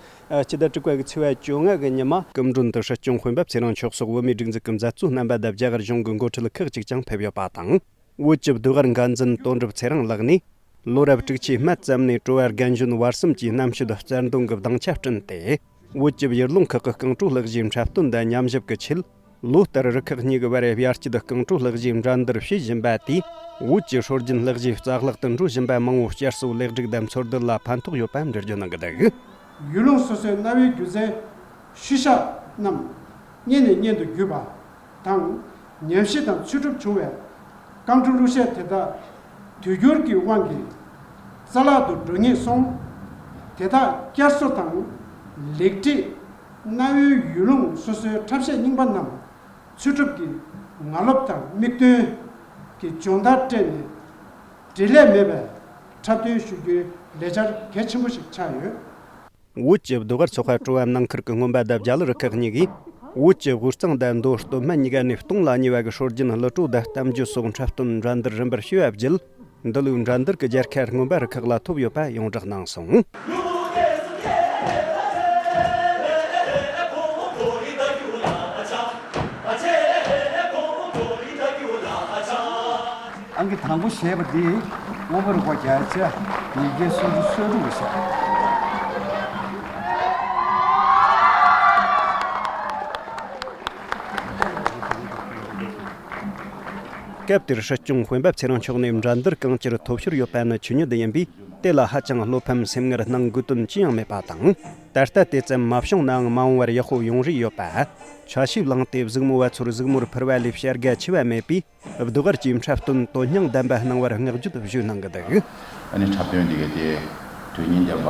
སྤྱི་ཟླ་དྲུག་པ་གི་ཚེས་པ་བཅོ་ལྔ་གི་ཉི་མ། སྐུ་མགྲོན་དུ་སྲིད་སྐྱོང་སྤེན་པ་ཚེ་རིང་མཆོག་སོགས་བོད་མིའི་སྒྲིག་འཛུགས་ཀྱི་མཛད་གཙོ་རྣམ་པ་དང་རྒྱ་གར་གཞུང་གི་འགོ་ཁྲིད་ཁག་ཅིག་ཀྱང་ཕེབས་ཡོད་པ་དང་། བོད་ཀྱི་ཟློས་གར་འགན་འཛིན་དོན་གྲུབ་ཚེ་རིང་ལགས་ནས། ལོ་རབས་དྲུག་ཅུའི་སྨད་ཙམ་ནས་སྤྲོ་བ་རྒན་གཞོན་བར་གསུམ་གྱིས་རྣམ་དཔྱོད་རྩལ་འདོན་གྱི་སྡིངས་ཆ་བསྐྲུན་ཏེ། བོད་ཀྱི་ཡུལ་ལུང་ཁག་གི་རྐང་བྲོ་ལྷུ་བཞིའི་འཁྲབ་སྟོན་དང་ཉམས་ཞིབ་ཀྱི་ཆེད། ལོ་ལྟར་རུ་ཁག་གཉིས་ཀྱི་བར་དབྱར་སྐྱིད་རྐང་བྲོ་ལྷུ་བཞིའི་འགྲན་བསྡུར་བྱེད་བཞིན་པ་དེས། བོད་ཀྱི་སྲོལ་རྒྱུན་ལྷུ་བཞིའི་རྩ་ལག་ཏུ་འགྲོ་བཞིན་པ་མང་བོ་བསྐྱར་གསོ་ལེགས་སྒྲིག་དང་འཚོལ་སྡུད་ལ་ཕན་ཐོགས་ཡོད་པ་འགྲེལ་བརྗོད་གནང་གི་འདུག་ཡུལ་ལུང་སོ་སོའི་གནའ་བོའི་སྒྱུ་རྩལ་ཤུལ་བཞག་རྣམས་སྔོན་ནས་སྔོན་དུ་བརྒྱུད་པ་དང་། ཉམས་ཞིབ་དང་འཚོལ་སྒྲུབ་བྱུང་བའི་རྐང་བྲོ་གླུ་གཞས་དེ་དག་དུས་འགྱུར་གྱི་དབང་གིས་རྩ་བརླག་ཏུ་འགྲོ་ངེས་སོང་། དེ་དག་བསྐྱར་གསོ་དང་ལེགས་སྒྲིག་གནའ་བོའི་ཡུལ་ལུང་སོ་སོའི་འཁྲབ་གཞས་རྙིང་པ་རྣམས་འཚོལ་སྒྲུབ་ཀྱི་ངང་ལོབས་དང་མིག་སྟོན་གྱི་སྦྱོང་བརྡར་སྤྲད་ནས། འབྲེལ་ལས་མེད་པའི་འཁྲབ་སྟོན་ཞུ་རྒྱུའི་ལས་འཆར་གལ་ཆེན་པོ་ཞིག་ཆགས་ཡོད། བོད་ཀྱི་ཟློས་གར་ཚོགས་པ་སྤྲོ་བ་ནང་ཁུལ་གྱི་རྔོན་པ་དང་རྒྱ་ལི་རུ་ཁག་གཉིས་ཀྱིས། བོད་ཀྱི་དབུས་གཙང་དང་མདོ་སྟོད་སྨད་གཉིས་ཀ་ནས་སྟོང་ལ་ཉེ་བ་གི་སྲོལ་རྒྱུན་གླུ་བྲོ་དང་གཏམ་བརྗོད་སོགས་འཁྲབ་སྟོན་འགྲན་བསྡུར་རིམ་པར་བྱས་པ་བརྒྱུད། འདི་ལོའི་འགྲན་བསྡུར་གྱི་རྒྱལ་ཁ་རྔོན་པ་རུ་ཁག་ལ་ཐོབ་ཡོད་པ་ཡོངས་བསྒྲགས་གནང་སོང་། ཨང་ཀི་དང་པོ་བཞེས་པ་འདི་རྔོན་པ་རུ་ཁག་བརྒྱ་ཆ་ཉིས་བརྒྱ་སུམ་ཅུ་སོ་དྲུག་བཞག་སྐབས་དེར་སྲིད་སྐྱོང་སྤེན་པ་ཚེ་རིང་མཆོག་ནས་འགྲན་བསྡུར་གང་ཅིར་ཐོབ་ཤོར་ཡོད་པ་ནི་ཆོས་ཉིད་ཡིན་པས། དེ་ལ་ཧ་ཅང་བློ་ཕམ་སེམས་ངལ་གནང་དགོས་དོན་ཅི་ཡང་མེད་པ་དང་། ད་ལྟ་དེ་ཙམ་མ་བྱུང་ནའང་མ་འོངས་པར་ཡག་པོ་ཡོང་རེ་ཡོད་པ། ཆ་ཤས་བླངས་ཏེ་གཟིགས་མོ་བ་ཚོར་གཟིགས་མོར་ཕུལ་བ་ལས་བྱ་དགའ་ཆེ་བ་མེད་པས། ཟློས་གར་གྱི་འཁྲབ་སྟོན་དོན་སྙིང་ལྡན་པ་གནང་བར་བསྔགས་བརྗོད་ཞུས་གནང་གི་འདུག་ཨ་ནི་འཁྲབ་སྟོན་འདི་ག་དེ་དོན་སྙིང་ལྡན་པ་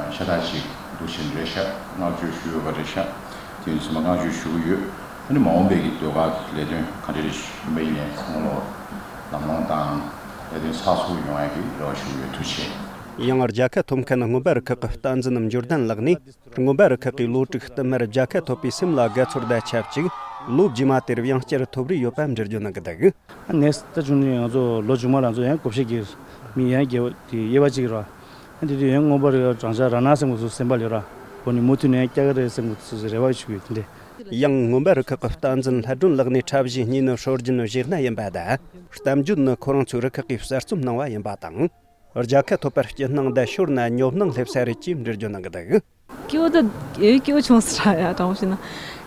ཤ་སྟག་ཅིག་འདུག་ཟེར་རེད་ཤག་བསྔགས་བརྗོད་ཞུ་དགོས་པ་རེད་ཤག་དེ་ཡིན་ཙང་ཚང་མ་བསྔགས་བརྗོད་ཞུ་གི་ཡོད། ཨ་ནི་མ་འོངས་པའི་གི་ཟློས་གར་གྱི་ལས་དོན་ག་འདྲ་རེ་ཞུ་བ་ཡིན་ནའི་ཚང་མ་ལོ་ལམ་ལྷོང་དང་ལས་དོན་ཚགས་ཚུད་ཡོང་ཡ་གི་རེ་བ་ཞུ་གི་ཡོད། ཐུགས་རྗེ་ཆེ། ཡང་རྒྱལ་ཁ་ཐོབ་མཁན་རྔོན་པ་རུ་ཁག་གི་རྟ་འཛིན་འབྱོར་ལྡན་ལགས་ནས། རྔོན་པ་རུ་ཁག་གིས་ལོ་དྲུག་བསྟུད་མར་རྒྱལ་ཁ་ཐོབ་པའི་སེམས་ལ་དགའ་ཚོར་དང་ཆབས་ཅིག་ལོ་རྗེས་མ་དེར་ཡང་བསྐྱར་ཐོབ་རེ་ཡོད་པ་འགྲེལ་བརྗོད་གནང་གི་འདུག་ཨ་ནེ་ད་བྱུང་ནས་ང་ཚོ་ལོ་རྗེས་མ་ལ་ང་ཚོ་ཡང་བགོ་བཤའ་གི་མི་ཡང་རྒྱལ་བ་དེ་དབྱེ་བ་གཅིག་ར། ཨ་དེ་དུས་ཡང་རྔོན་པ་རུ་ཁག་བགྲང་བྱ་ར་ན་སེམས་ཁོ་ཚོ་སེམས་པ་ལས་ར་འོ་ནི་མུ་མཐུད་ནས་སྐྱག་ག་རེ་སེམས་ཁོ་ཚོ་རེ་བ་ཞུ་གི་ཡོད་དེ་འདྲས། ཡང་མངོན་པ་རུ་ཁག་གི་བསྟན་འཛིན་ལྷ་སྒྲོན་ལགས་ནས་འཁྲབ་གཞས་གཉིས་ནི་སྲོལ་རྒྱུན་གཞས་སྣ་ཡིན་པ་དང་། གཏམ་བརྗོད་ནི་ཁོ་རང་ཚོའི་རུ་ཁག་གིས་གསར་རྩོམ་གནང་བ་ཡིན་པ་དང་། རྒྱལ་ཁ་ཐོབ་པར་སྐྱིད་སྣང་ལྡན་ཤོར་ན་ཉོབ་སྣང་སླེབས་ས་རེད་ཅེས་འགྲེལ་བརྗོད་གནང་གི་འདུག། སྐྱིད་པོ་ད་ཨེ་སྐྱིད་པོ་བྱུང་ས་ར་ཡ། དྲང་པོ་བཤད་ན་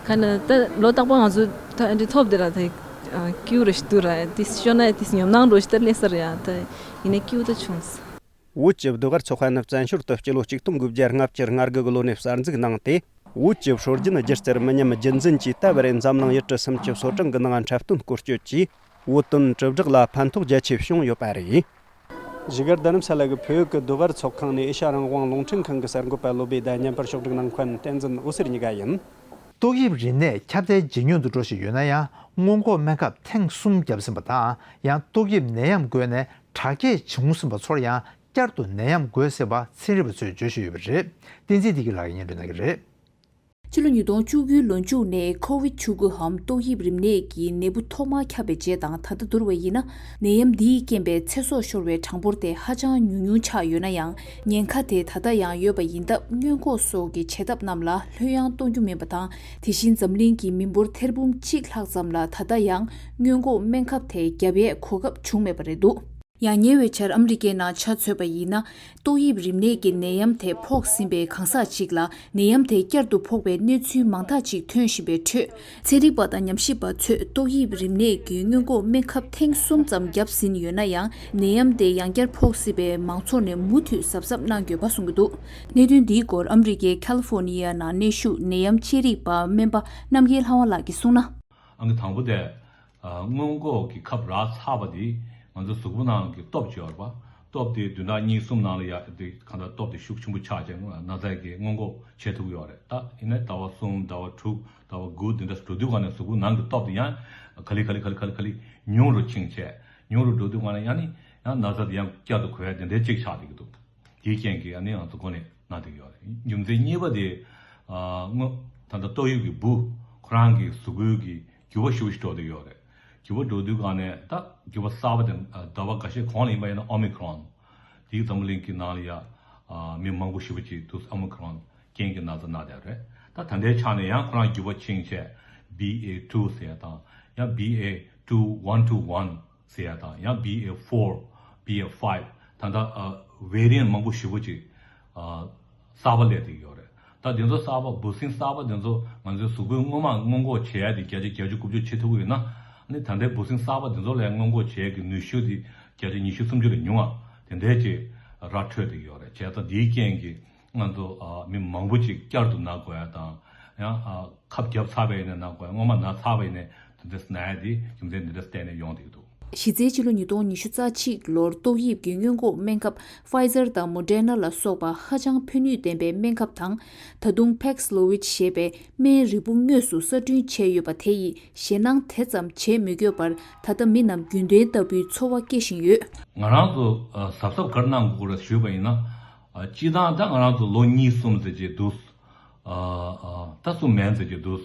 ག་ན་ད་ལོ་རྟག་པར་ང་ཚོ་ད་ཨ་འདྲི་ཐོབ་དེ་ར་ད་སྐྱིད་པོ་རེ་ཞིག་འདུག་ར། དེ་ཤོར་ན་དེ་ཉོབ་སྣང་འགྲོ་ཞིག་ད་སླེབས་ས་ར་ཡ། ད་ཡིན་ན་སྐྱིད་པོ་ད་བྱུང་ས། བོད་ཀྱི་ཟློས་གར་ཚོགས་པ་ནི་བཙན་བྱོལ་དུ་སྤྱི་ལོ་ཆིག་སྟོང་དགུ་བརྒྱ་ལྔ་བཅུ་ང་དགུ་གི་ལོ་ནས་གསར་འཛུགས་གནང་སྟེ། བོད་ཀྱི་སྲོལ་རྒྱུན་སྒྱུ་རྩལ་མི་ཉམས་རྒྱུན་འཛིན་གྱིས་ད་བར་འཛམ་གླིང་ཡུལ་གྲུ་སུམ་ཅུ་སོ་གྲངས་ཀྱི་ནང་འཁྲབ་སྟོན་སྐོར་སྐྱོད་ཀྱིས། བོད་དོན་དྲིལ་བསྒྲགས་ལ་ཕན་ཐོགས་རྒྱ་ཆེ་བྱུང་ཡོད་པ་རེད། བཞུགས་སྒར་རྡ་རམ་ས་ལ་གི་བོད་ཀྱི་ཟློས་གར་ཚོགས་ཁང་ནས་ཨེ་ཤ་རང་དབང་རླུང་འཕྲིན་ཁང་གི་གསར་འགོད་པ་བློ་བྷེ་དང་མཉམ་པར་ཕྱོགས་སྒྲིག་གནང་མཁན་བསྟན་འཛིན་འོད་ཟེར་གཉིས་ཀ་ཡིན། ཏོག་དབྱིབས་རིམས་ནད་ཁྱབ་གདལ་ཇེ་ཉུང་དུ་འགྲོ་བཞིན་ཡོད་ན་ཡང་། སྔོན་འགོག་སྨན་ཁབ་ཐེངས་གསུམ་བརྒྱབ་ཟིན་པ་དང་། ཡང་ཏོག་དབྱིབས་ནད་ཡམས་འགོས་ནས་དྲག་སྐྱེད་བྱུང་ཟིན་པ་ཚོར་ཡང་བསྐྱར་དུ་ནད་ཡམས་འགོས་སྲིད་པ་ཚན་རིག་པ་ཚོས་བརྗོད་བཞིན་ཡོད་པ་རེད། བསྟན་འཛིན་བདེ་སྐྱིད་ལགས་ཀྱིས་སྙན་སྒྲོན་གནང་གི་རེད། ཕྱི་ལོ་ཉིས་སྟོང་བཅུ་དགུའི་ལོ་མཇུག་ནས་ཁོ་ཝིད་བཅུ་དགུའམ་ཏོག་དབྱིབས་རིམས་ནད་ཀྱི་ནད་འབུ་ཐོག་མར་ཁྱབ་པའི་རྗེས་དང་ད་ལྟ་བསྡུར་བ་ཡིན་ན། ནད་ཡམས་འདིས་རྐྱེན་པས་ཚེ་སྲོག་ཤོར་བའི་གྲངས་འབོར་དེ་ཧ་ཅང་ཉུང་ཉུང་ཆགས་ཡོད་ན་ཡང་། ཉེན་ཁ་དེ་ད་ལྟ་ཡང་ཡོད་པ་ཡིན་སྟབས། སྔོན་འགོག་སོགས་ཀྱི་བྱེད་ཐབས་རྣམས་ལ་ལྷོད་ཡངས་གཏོང་རྒྱུ་མིན་པ་དང་། དེ་བཞིན་འཛམ་གླིང་གི་མི་འབོར་ཐེར་འབུམ་གཅིག་ལྷག་ཙམ་ལ་ད་ལྟ་ཡང་སྔོན་འགོག་སྨན་ཁབ་དེ་བརྒྱབ་ཡས་གོ་སྐབས་བྱུང་མེད་པ་རེད་འདུག། ཡང་ཉེ་བའི་ཆར་ཨ་མི་རི་ཀའི་ནང་ཆ་མཚོན་པ་ཡིན་ན། ཏོག་དབྱིབས་རིམས་ནད་ཀྱི་ནད་ཡམས་དེ་ཕོག་ཟིན་པའི་གང་ཟག་ཅིག་ལ་ནད་ཡམས་དེ་བསྐྱར་དུ་ཕོག་པའི་གནས་ཚུལ་མང་དག་ཅིག་ཐོན་བཞིན་པའི་ཁྲོད། ཚན་རིག་པ་དང་ཉམས་ཞིབ་པ་ཚོས་ཏོག་དབྱིབས་རིམས་ནད་ཀྱི་སྔོན་འགོག་སྨན་ཁབ་ཐེངས་གསུམ་ཙམ་བརྒྱབ་ཟིན་ཡོད་ན་ཡང་། ནད་ཡམས་དེ་ཡང་བསྐྱར་ཕོག་སྲིད་པས་མང་ཚོགས་ནས་མུ་མཐུད་གཟབ་གཟབ་གནང་དགོས་པ་གསུང་གི་འདུག། གནད་དོན་འདིའི་སྐོར་ཨ་མི་རི་ཀའི་ཁ་ལི་ཧྥོ་ནི་ཡ་ནང་གནས་བཞུགས་ནད་ཡམས་དཔྱད་རིག་པ་སྨན་པ་རྣམ་རྒྱལ་ལྷ་དབང་ལགས་ཀྱིས་གསུངས་ན། ཨང་ཀི་དང་པོ་དེ། ཨ། སྔོན་འགོག་གི་ཁབ་རག་ཚར་བ་དེ་ང་ཚོ་གཟུགས་པོ་ནང་གི་སྟོབས་ཅིག་ཡོད་རེད་པ། སྟོབས་དེ་བདུན་ཕྲག་གཉིས་གསུམ་ནང་ལ་ཡ་དེ་གང་ལྟར་སྟོབས་དེ་ཤུགས་ཆེན་པོ་ཆགས་བྱས་ན་ཚ་གི་སྔོན་འགོག་བྱེད་ཐུབ་ཀྱི་ཡོད་རེད། ད་ཡིན་ནའི་ཟླ་བ་གསུམ་ཟླ་བ་དྲུག་ཟླ་བ་དགུ་དེ་འདྲ་འགྲོ་དུས་ག་ནས་གཟུགས་པོ་ནང་གི་སྟོབས་དེ་ཡང་ག་ལེ་ག་ལེ་ག་ལེ་ག་ལེ་ག་ལེ་ཉུང་རུ་ཕྱིན་བྱས་ཉུང་རུ་འགྲོ་དུས་ག་ནས་ཡང་ནི་ཡང་ན་ཚ་དེ་ཡང་བསྐྱར་དུ་འགོས་ཡ་དེ་འདྲའི་ཅིག་ཆགས་བསྡད་ཀྱི་འདུག། དེའི་རྐྱེན་གྱིས་ཨ་ནི་ང་ཚོ་འགོས་ནས་ན་བསྡད་ཀྱི་ཡོད་རེད། རྒྱུ་མཚན་གཉིས་པ་དེ། ཨ། སྔོན། ད་ལྟ་ཏོག་དབྱིབས་ཀྱི་འབུ་ཁོ་རང་གི་གཟུགས་པོའི་གི་འགྱུར་བ་ཞེ་པོ་ཞིག་འགྲོ་བསྡད་ཡོད་རེད། འགྱུར་བ་འགྲོ་དུས་ག་ནས་ད་འགྱུར་བ་གསར་པ་དེ་ཟླ་བ་འགའ་ཤས་གོང་ལ་ཡིན་པ་ཡིན་ན་ཨོ་མི་ཁོ་རོན། དེའི་འཛམ་བུ་གླིང་གི་ནང་ལ་ཡ། ཨ། མི་མང་པོ་ཞེ་པོ་ཅིག་ཏུ་ཨོ་མི་ཁོ་རོན་རྐྱེན་གྱིས་ན་ཚ་ན་བསྡད་རེད། ད་ད་ལྟའི་ཆ་ནས་ཡང་ཁོ་རང་འགྱུར་བ་ཕྱིན་བྱས་B A two ཟེར་ཡ་དང་ཡང་B A two one two one ཟེར་ཡ་དང་ཡང་B A four B A five ད་ལྟ་ཨ་ཝེ་རི་ཡན་མང་པོ་ཞེ་པོ་ཅིག་ཨ་གསར་པ་སླེབས་བསྡད་ཡོད་རེད། ད་དེ་ཚོ་གསར་པ་འབུ་སྲིན་གསར་པ་དེ་ཚོ་ང་ཚོའི་གཟུགས་པོའི་སྔོན་མ་སྔོན་འགོག་བྱེད་ཡ་དེ་བརྒྱ་ཆ་བརྒྱད་ཅུ་དགུ་བཅུ་བྱེད་ཐུབ་ཀྱི་ཡོད་ན། ཨ་ནི་ད་ལྟའི་འབུ་སྲིན་གསར་པ་དེ་ཚོ་ལ་སྔོན་འགོག་བྱེད་ཡ་གི་ནུས་ཤུགས་དེ་བརྒྱ་ཆ་ཉི་ཤུ་སུམ་ཅུ་ལས་ཉུང་བ་དེ་འདྲའི་ཅིག་ར་འཕྲོད་བསྡད་ཡོད་རེད། བྱས་ཙང་དེའི་རྐྱེན་གྱིས་ང་ཚོ་ཨ་མི་མང་པོ་ཅིག་བསྐྱར་དུ་ན་དགོས་ཡ་དང་ཡང་ཨ་ཁབ་བརྒྱབ་ཚར་བ་ཡིན་ན་ན་དགོས་ཡ། སྔོན་མ་ན་ཚར་བ་ཡིན་ན་དེ་འདྲ་ན་ཡ་དེ་རྒྱུ་མཚན་འདི་འདྲ་བརྟེན་ནས་ཡོང་བསྡད་ཀྱི་འདུག། གཞི་རྩའི་ཕྱི་ལོ་ཉིས་སྟོང་ཉི་ཤུ་རྩ་གཅིག་ལོར་ཏོག་དབྱིབས་ཀྱི་སྔོན་འགོག་སྨན་ཁབ་Pfizer་དང་Moderna་ལ་སོགས་པ་ཧ་ཅང་ཕན་ནུས་ལྡན་པའི་སྨན་ཁབ་དང་། ད་དུང་Paxlovid་ཞེས་པའི་སྨན་རིལ་བུ་དངོས་སུ་གསར་སྐྲུན་བྱས་ཡོད་པ་དེ་ཡིས་ཞེད་སྣང་དེ་ཙམ་བྱེད་མི་དགོས་པར་ད་ལྟ་མི་རྣམས་རྒྱུན་ལྡན་ལྟ་བུའི་ཚོར་བ་སྐྱེ་བཞིན་ཡོད། ང་རང་ཚོ་ཨ་གཟབ་གཟབ་ག་རེ་གནང་དགོས་རེད་ཞུས་པ་ཡིན་ན། ཨ་སྤྱིར་བཏང་ད་ང་རང་ཚོ་ལོ་གཉིས་གསུམ་ཙམ་ཅིག་འདུག། ཨ་ཨ་ད་གསུམ་མན་ཙམ་ཅིག་འདུག།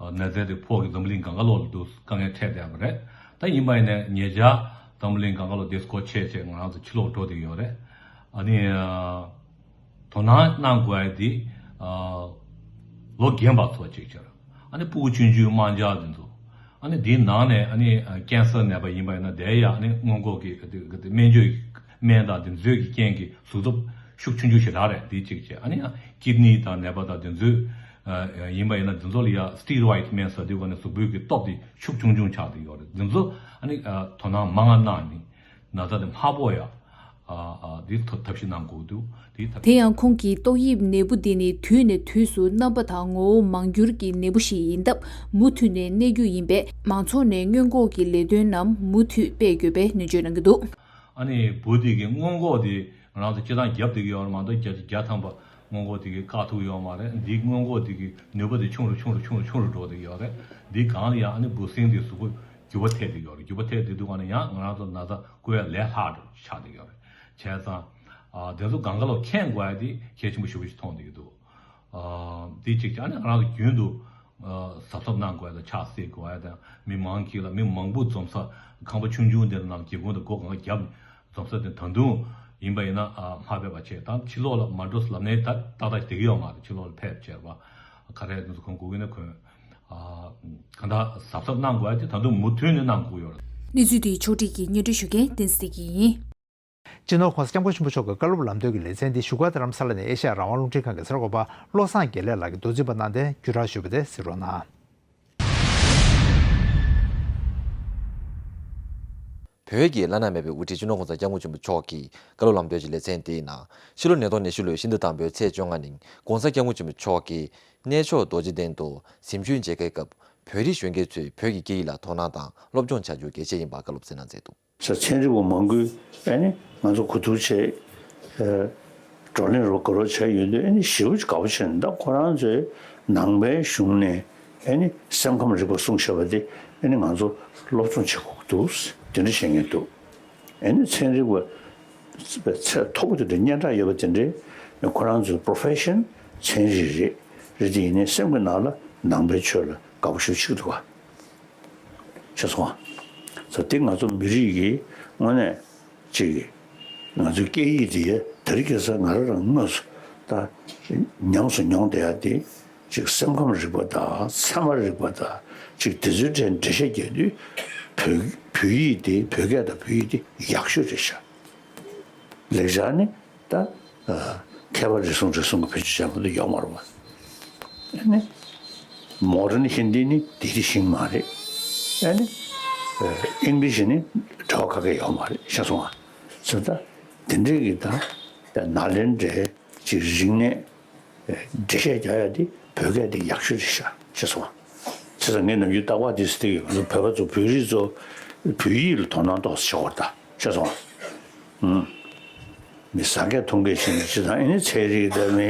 ཨ་ན་ཚ་དེ་ཕོག་གི་འཛམ་གླིང་སྒང་ག་ལོག་ལ་འདུག། དཀའ་ངལ་འཕྲད་བསྡད་པ་རེད། ད་ཡིན་པ་ཡིན་ནའི་ཉེ་ཆར་འཛམ་གླིང་སྒང་ག་ལོག་དེ་སྐོར་བྱས་བྱས་ང་རང་ཚོ་ཕྱི་ལོགས་འགྲོ་བསྡད་ཡོད་རེད། ཨ་ནི་ཨ་དོ་སྣང་གནང་དགོས་ཡ་དེ་ཨ་ལོ་རྒན་པ་ཚོ་ཅིག་ཅར། ཨ་ནི་ཕྲུ་གུ་ཆུང་ཆུང་དམར་འབྱར་དེ་ཚོ། ཨ་ནི་དེའི་ནང་ནས་ཨ་ནི་ཨ་ཀན་སར་ནད་པ་ཡིན་པ་ཡིན་ན་དེ་ཡ་ཨ་ནི་སྔོན་འགོག་གི་དེ་དེ་སྨན་བཅོས་སྨན་དང་དེ་ཚོའི་གི་རྐྱེན་གྱིས་གཟུགས་སྟོབས་ཤུགས་ཆུང་ཆུང་ཞེ་དྲག་རེད། དེ་གཅིག་བྱས། ཨ་ནི་ཡང་ཀིད་ནི་དང་ནད་པ་དང་དེ་ཚོའི་ཨ་ཡིན་པ་ཡིན་ན་དེ་ཚོ་ལ་ཡ་སི་ཊི་རོ་ཡིཌ་སྨན་ཟ་དུས་ག་ནས་གཟུགས་པོའི་གི་སྟོབས་དེ་ཤུགས་ཆུང་ཆུང་ཆགས་བསྡད་ཡོད་རེད། དེ་ཚོ་ཨ་ནི་ཨ་དོ་སྣང་མང་ང་གནང་ནི་ན་ཚ་དེ་མ་ཕོག་ཡ། ཨ་ཨ་དེ་ཐབས་ཐབས་ཤེས་གནང་དགོས་འདུག། དེ་ཐབས། དེ་ཡང་ཁོང་གིས་ཏོག་དབྱིབས་ནད་འབུ་འདི་ནི་དུས་ནས་དུས་སུ་རྣམ་པ་དང་ངོ་བོ་མང་འགྱུར་གྱི་ནད་འབུ་ཞིག་ཡིན་སྟབས་མུ་མཐུད་ནས་གནས་རྒྱུ་ཡིན་པས་མང་ཚོགས་ནས་སྔོན་འགོག་གི་ལས་དོན་རྣམས་མུ་མཐུད་སྤེལ་དགོས་པའི་ནན་བརྗོད་གནང་གི་འདུག། ཨ་ནི་འབུ་འདི་གི་སྔོན་འགོག་དེ་ང་རང་ཚོ་སྤྱིར་བཏང་བརྒྱབ་བསྡད་ཀྱི་ཡོད་རེད་མ་གཏོགས་བརྒྱ་ཆ་བརྒྱ་ཐམ་པ་སྔོན་འགོག་དེ་གི་བཀག་ཐུབ་ཡོད་མ་རེད། འདིའི་སྔོན་འགོག་དེ་གི་ནུས་པ་དེ་ཆུང་རུ་ཆུང་རུ་ཆུང་རུ་ཆུང་རུ་འགྲོ་བསྡད་ཀྱི་ཡོད་རེད། འདིའི་སྒང་ལ་ཡང་ཨ་ནི་འབུ་སྲིན་དེ་གཟུགས་པོ་འགྱུར་བ་ཐེབས་བསྡད་ཀྱི་ཡོད་རེད། འགྱུར་བ་ཐེབས་བསྡད་དུས་ག་ནས་ཡང་ང་རང་ཚོ་ན་ཚ་འགོས་ཡ་ལས་སླ་རུ་ཆགས་བསྡད་ཀྱི་ཡོད་རེད། བྱས་ཙང་ཨ་དེ་ཚོ་སྒང་ག་ལ་མཁྱེན་དགོས་ཡ་དེ་གལ་ཆེན་པོ་ཞེ་པོ་ཞིག་མཐོང་བསྡད་ཀྱི་འདུག། ཨ་དེ་གཅིག་བྱས་ཨ་ནི་ང་རང་ཚོ་རྒྱུན་དུ་ཨ་གཟབ་གཟབ་གནང་དགོས་ཡ་དང་ཕྱག་བསིལ་དགོས་ཡ་དང་མི་མང་གཅིག་ལ་མི་མང་པོ་འཛོམས་ས་ཁང་པ་ཆུང་ཆུང་དེ་ནང་སྒེའུ་ཁུང་དང་སྒོ་གང་ག་བརྒྱབ་འཛོམས་ས་དེ་ད་དུང་ཡིན་པ་ཡིན་ན་ཨ་མ་ཕེབས་པ་བྱས། ད་ཕྱི་ལོགས་ལ་མ་འགྲོ་ཟེར་ལབ་ནའི་ད་ཏག་ཏག་ཞིག་བསྡད་ཀྱི་ཡོད་མ་རེད། ཕྱི་ལོགས་ལ་ཕེབས་བྱས་པ་ག་རེ་དེ་ཚོ་གང་དགོས་ཀྱི་ན་གོན། གང་ལྟར་གཟབ་གཟབ་གནང་དགོས་ཡ་དེ་ད་དུང་མུ་མཐུད་ནས་གནང་དགོས་ཡོད་རེད། གནས་ཚུལ་འདི་ཕྱོགས་སྒྲིག་གིས་སྙན་སྒྲོན་ཞུ་མཁན་བསྟན་འཛིན་བདེ་སྐྱིད་ཡིན། སྤྱི་ནོར་༸གོང་ས་༸སྐྱབས་མགོན་ཆེན་པོ་མཆོག་གི་བཀའ་སློབ་ལམ་སྟོན་གྱི་ལེ་ཚན་འདི་བཞུགས་སྒར་རྡ་རམ་ས་ལ་ནས་ཨེ་ཤ་ཡ་རང་དབང་རླུང་འཕྲིན་ཁང་གི་གསར་འགོད་པ་བློ་བཟང་དགེ་ལེགས་ལགས་ཀྱིས་མདོ་འཛིན་པ་གནང་སྟེ་བརྒྱུད་བསྒྲགས་ཞུས་པ་དེ་གཟིགས་རོགས་གནང་། བོད་ཀྱི་བླ་ན་མེད་པའི་དབུ་ཁྲིད་སྤྱི་ནོར་༸གོང་ས་༸སྐྱབས་མགོན་ཆེན་པོ་མཆོག་གི་བཀའ་སློབ་ལམ་སྟོན་གྱི་ལེ་ཚན་དེའི་ནང་ཕྱི་ལོ་ཉིས་སྟོང་ཉི་ཤུ་ལོའི་ཕྱི་ཟླ་དང་པོའི་ཚེས་བཅོ་ལྔ་ཉིན་༸གོང་ས་༸སྐྱབས་མགོན་ཆེན་པོ་མཆོག་གིས་གནས་མཆོག་རྡོ་རྗེ་གདན་དུ་གཟིམ་ཆུང་མཇལ་ཁའི་སྐབས་བོད་རིགས་གཞོན་སྐྱེས་ཚོས་བོད་ཀྱི་སྐད་ཡིག་ལ་དོ་སྣང་དང་སློབ་སྦྱོང་བྱ་རྒྱུ་གལ་ཆེ་ཡིན་པ་བཀའ་སློབ་གསན་གནང་མཛད་འདུག་ས་ཚན་རིག་པ་མང་པོས་ཨ་ནི་ང་ཚོ་གོ་བསྡུར་བྱས། ཨ། བགྲོ་གླེང་རོགས་དགའ་རོགས་བྱས་ཡོད་དུས་ཨ་ནི་ཞེ་པོ་ཅིག་དགའ་པོ་བྱས་ནས། ད་ཁོ་རང་ཚོས་ནང་པའི་གཞུང་ནས་ཨ་ནི་སེམས་ཁམས་རིག་པ་གསུངས་བཞག་པ་དེ་ཨ་ནི་ང་ཚོ་སློབ་སྦྱོང་བྱེད་དགོས་ཀྱི་འདུག་དེ་འདྲ་བཤད་མཁན་འདུག་ཨ་ནི་ཚན་རིག་པ་ཚད་མཐོ་པོ་དེ་འདྲ་སྙན་གྲགས་ཡོད་པ་དེ་འདྲའི་ཁོ་རང་ཚོའི་པོ་རོ་ཕེ་ཤན་ཚན་རིག་རེད། རེད་དེ་ཡིན་ནའི་སེམས་ཀྱི་ནང་ལ་ནང་པའི་ཆོས་ལ་དགའ་པོ་ཞེ་པོ་ཅིག་འདུག་ག་ཤེས་སོང་ང་། ད་དེ་ང་ཚོ་མི་རིགས་ཀྱི་དངོས་གནས་ཅིག་ང་ཚོའི་སྐད་ཡིག་དེ་དེ་རིང་ཁ་སང་ང་རང་རང་དངོས་སུ་ད་ཉམས་སུ་མྱོང་བསྡད་ཡ་དེ། ཅིག་སེམས་ཁམས་རིག་པ་དང་ཚད་མ་རིག་པ་དང་ཅིག་དེ་ཚོའི་གྲས་འགྲེལ་བཤད་རྒྱག་དུས་བོད་བོད་ཡིག་དེ། བོད་སྐད་དང་བོད་ཡིག་དེ་ཡག་ཤོས་རེད་ཤག་ལེགས་སྦྱར་ནི་ད་ཨ་མཁས་པ་རེ་ཟུང་རེ་ཟུང་གིས་བེད་སྤྱོད་བྱས་པ་དེ་ཡོད་མ་རེད་པ། ཨ་ནི་མོ་ཌན་ཧིན་དི་ནི་དེ་དེ་བཞིན་མ་རེད། ཨ་ནི་ཨ་ཨིང་ལིཤ་ནི་འབྲེལ་བ་ག་གེ་ཡོད་མ་རེད། ཤེས་སོང་ང་། ཙང་ད་དེ་འདྲའི་གི་ད་ད་ནཱ་ལེནྡྲའི་ཅིག་རིག་གནས་འགྲེལ་བཤད་རྒྱག་ཡ་དེ་བོད་སྐད་དེ་ཡག་ཤོས་རེད་ཤག་ཤེས་སོང་ང་། བྱས་ཙང་ངས་ནམ་རྒྱུན་རྟག་པར་དེ་ཟེར་གི་ཡོད། ང་ཚོ་བོད་པ་ཚོ། བོད་རིགས་ཚོ་བོད་ཡིག་ལ་དོ་སྣང་ཏོག་ཙམ་བྱེད་དགོས་རེད་ད། ཤེས་སོང་ང་། ཨུམ། མི་ཟ་མཁན་འཐུང་མཁན་ཞིག་ནི་ཅི་དང་། ཨ་ནི་ཚན་རིག་དང་མི།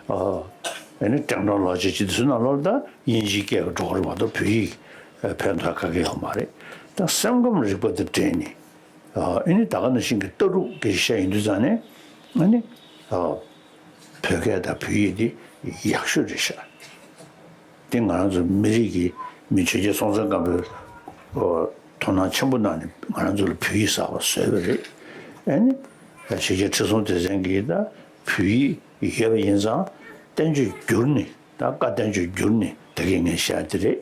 ཨ་ཨ་ནི་ཀྲེང་ཀྲོང་ལོ་ཇིག་ཅིག་དེ་ཚོའི་ནང་ལོགས་ལ་ད་དབྱིན་ཇིའི་སྐད་ཀྱི་འགྲོ་གི་རེད་མ་གཏོགས་བོད་ཡིག་ཕན་ཐོགས་ག་གེ་ཡོད་མ་རེད། ད་སེམས་ཁམས་རིག་པ་དང་འབྲེལ་ནས། ཨ་ཨ་ནི་ད་ག་ནང་བཞིན་གྱི་ལྟ་གྲུབ་སྐད་ཆ་བཤད་ཡོང་དུས་ཙང་ནས། ཨ་ནི་ཨ་བོད་སྐད་དང་བོད་ཡིག་འདི་ཡག་ཤོས་རེད་ཤག་དེ་ང་རང་ཚོ་མི་རིགས་ཀྱི་མི་ཆོས་རྒྱལ་སྲོང་བཙན་སྒམ་པོས་ཨོ་དོ་སྣང་ཆེན་པོ་གནང་ནས་ང་རང་ཚོ་ལ་བོད་ཡིག་གསར་པ་བཟོས་པ་རེད། ཨ་ནི་ཆོས་རྒྱལ་ཁྲི་སྲོང་ལྡེ་བཙན་གྱིས་ད་བོད་ཡིག་ཡོད་པ་ཡིན་ཙང་བསྟན་བཅོས་བསྒྱུར་ནས། ད་བཀའ་བསྟན་བཅོས་བསྒྱུར་ནས་ད་གིན་ངས་བཤད་དེ་རེད།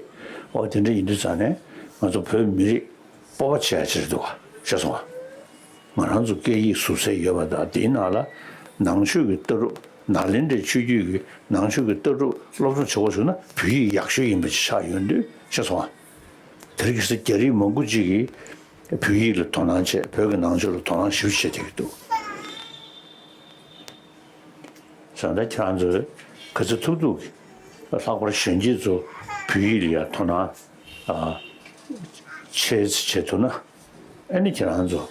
ཨོ་དེ་འདྲ་ཡིན་དུས་ཙང་ནས་ང་ཚོ་བོད་མི་རིགས་སྤོབས་པ་བྱེད་ཡ་ཅིག་རེད་འདུག་ག་ཤེས་སོང་ང་། ང་རང་ཚོ་སྐད་ཡིག་ཟུར་ཟའི་ཡོད་པ་དང་། དེའི་ནང་ལ་ནང་ཆོས་ཀྱི་ལྟ་གྲུབ། ནཱ་ལེནྡྲའི་ཆོས་བརྒྱུད་ཀྱི་ནང་ཆོས་ཀྱི་ལྟ་གྲུབ་སློབ་སྦྱོང་བྱེད་དགོས་བྱུང་ན་བོད་ཡིག་ཡག་ཤོས་ཡིན་པ་ཅིག་ཆགས་ཡོང་དུས། ཤེས་སོང་ང་། དེ་རིང་ཁ་སང་རྒྱ་རིགས་མང་པོ་ཅིག་གིས་བོད་ཡིག་ལ་དོ་སྣང་བྱས། བོད་ཀྱི་ནང་ཆོས་ལ་དོ་སྣང་ཞེ་པོ་བྱེད་བསྡད་ཀྱི་འདུག་ས་ད་ཁྱེད་རང་ཚོས་ག་ཚོད་ཐུབ་ཐུབ་ཀྱིས། ལྷག་པར་གཞོན་སྐྱེས་ཚོ་བོད་ཡིག་ལ་ཡ་དོ་སྣང་ཨ་བྱེད་བྱེད་ཐུབ་ན། ཨ་ནི་ཁྱེད་རང་ཚོ་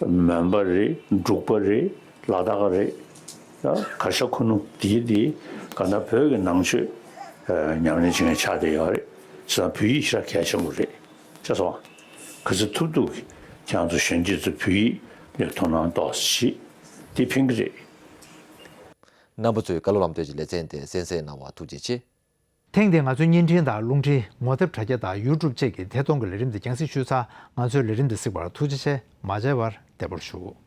མོན་པ་རེད། འབྲུག་པ་རེད། ལ་དྭགས་རེད། ད་གར་ཤ་ཁུ་ནུ་དེ་དེ་ག་ན་བོད་ཀྱི་ནང་ཆོས་ཨ་ཉམས་ལེན་བྱེད་མཁན་ཆགས་བསྡད་ཡོད་རེད། བྱས་ཙང་བོད་ཡིག་ཞེ་དྲག་གལ་ཆེན་པོ་རེད། ཤེས་སོང་ང་། ག་ཚོད་ཐུབ་ཐུབ་ཀྱིས་ཁྱེད་རང་ཚོ་གཞོན་སྐྱེས་ཚོ་བོད་ཡིག་ལ་དོ་སྣང་ཏོག་ཙམ་བྱེད། དེ་ཕན་གྱི་རེད། རྣམ་པ་ཚོས་བཀའ་སློབ་ལམ་སྟོན་གྱི་ལེ་ཚན་དེ་གསན་གཟིགས་གནང་བར་ཐུགས་རྗེ་ཆེ། ཐེངས་འདིའི་ང་ཚོའི་བརྙན་འཕྲིན་དང་རླུང་འཕྲིན། ངོ་དེབ་དྲ་རྒྱ་དང་ཡུ་ཊུབ་བཅས་ཀྱི་ཐད་གཏོང་གི་ལས་རིམ་འདི་རྒྱང་སྲིང་ཞུས་ཚར། ང་ཚོའི་ལས་རིམ་འདི་གཟིགས་པར་ཐུགས་རྗེ་ཆེ། མ་མཇལ་བར་བདེ་པོར་བཞུགས།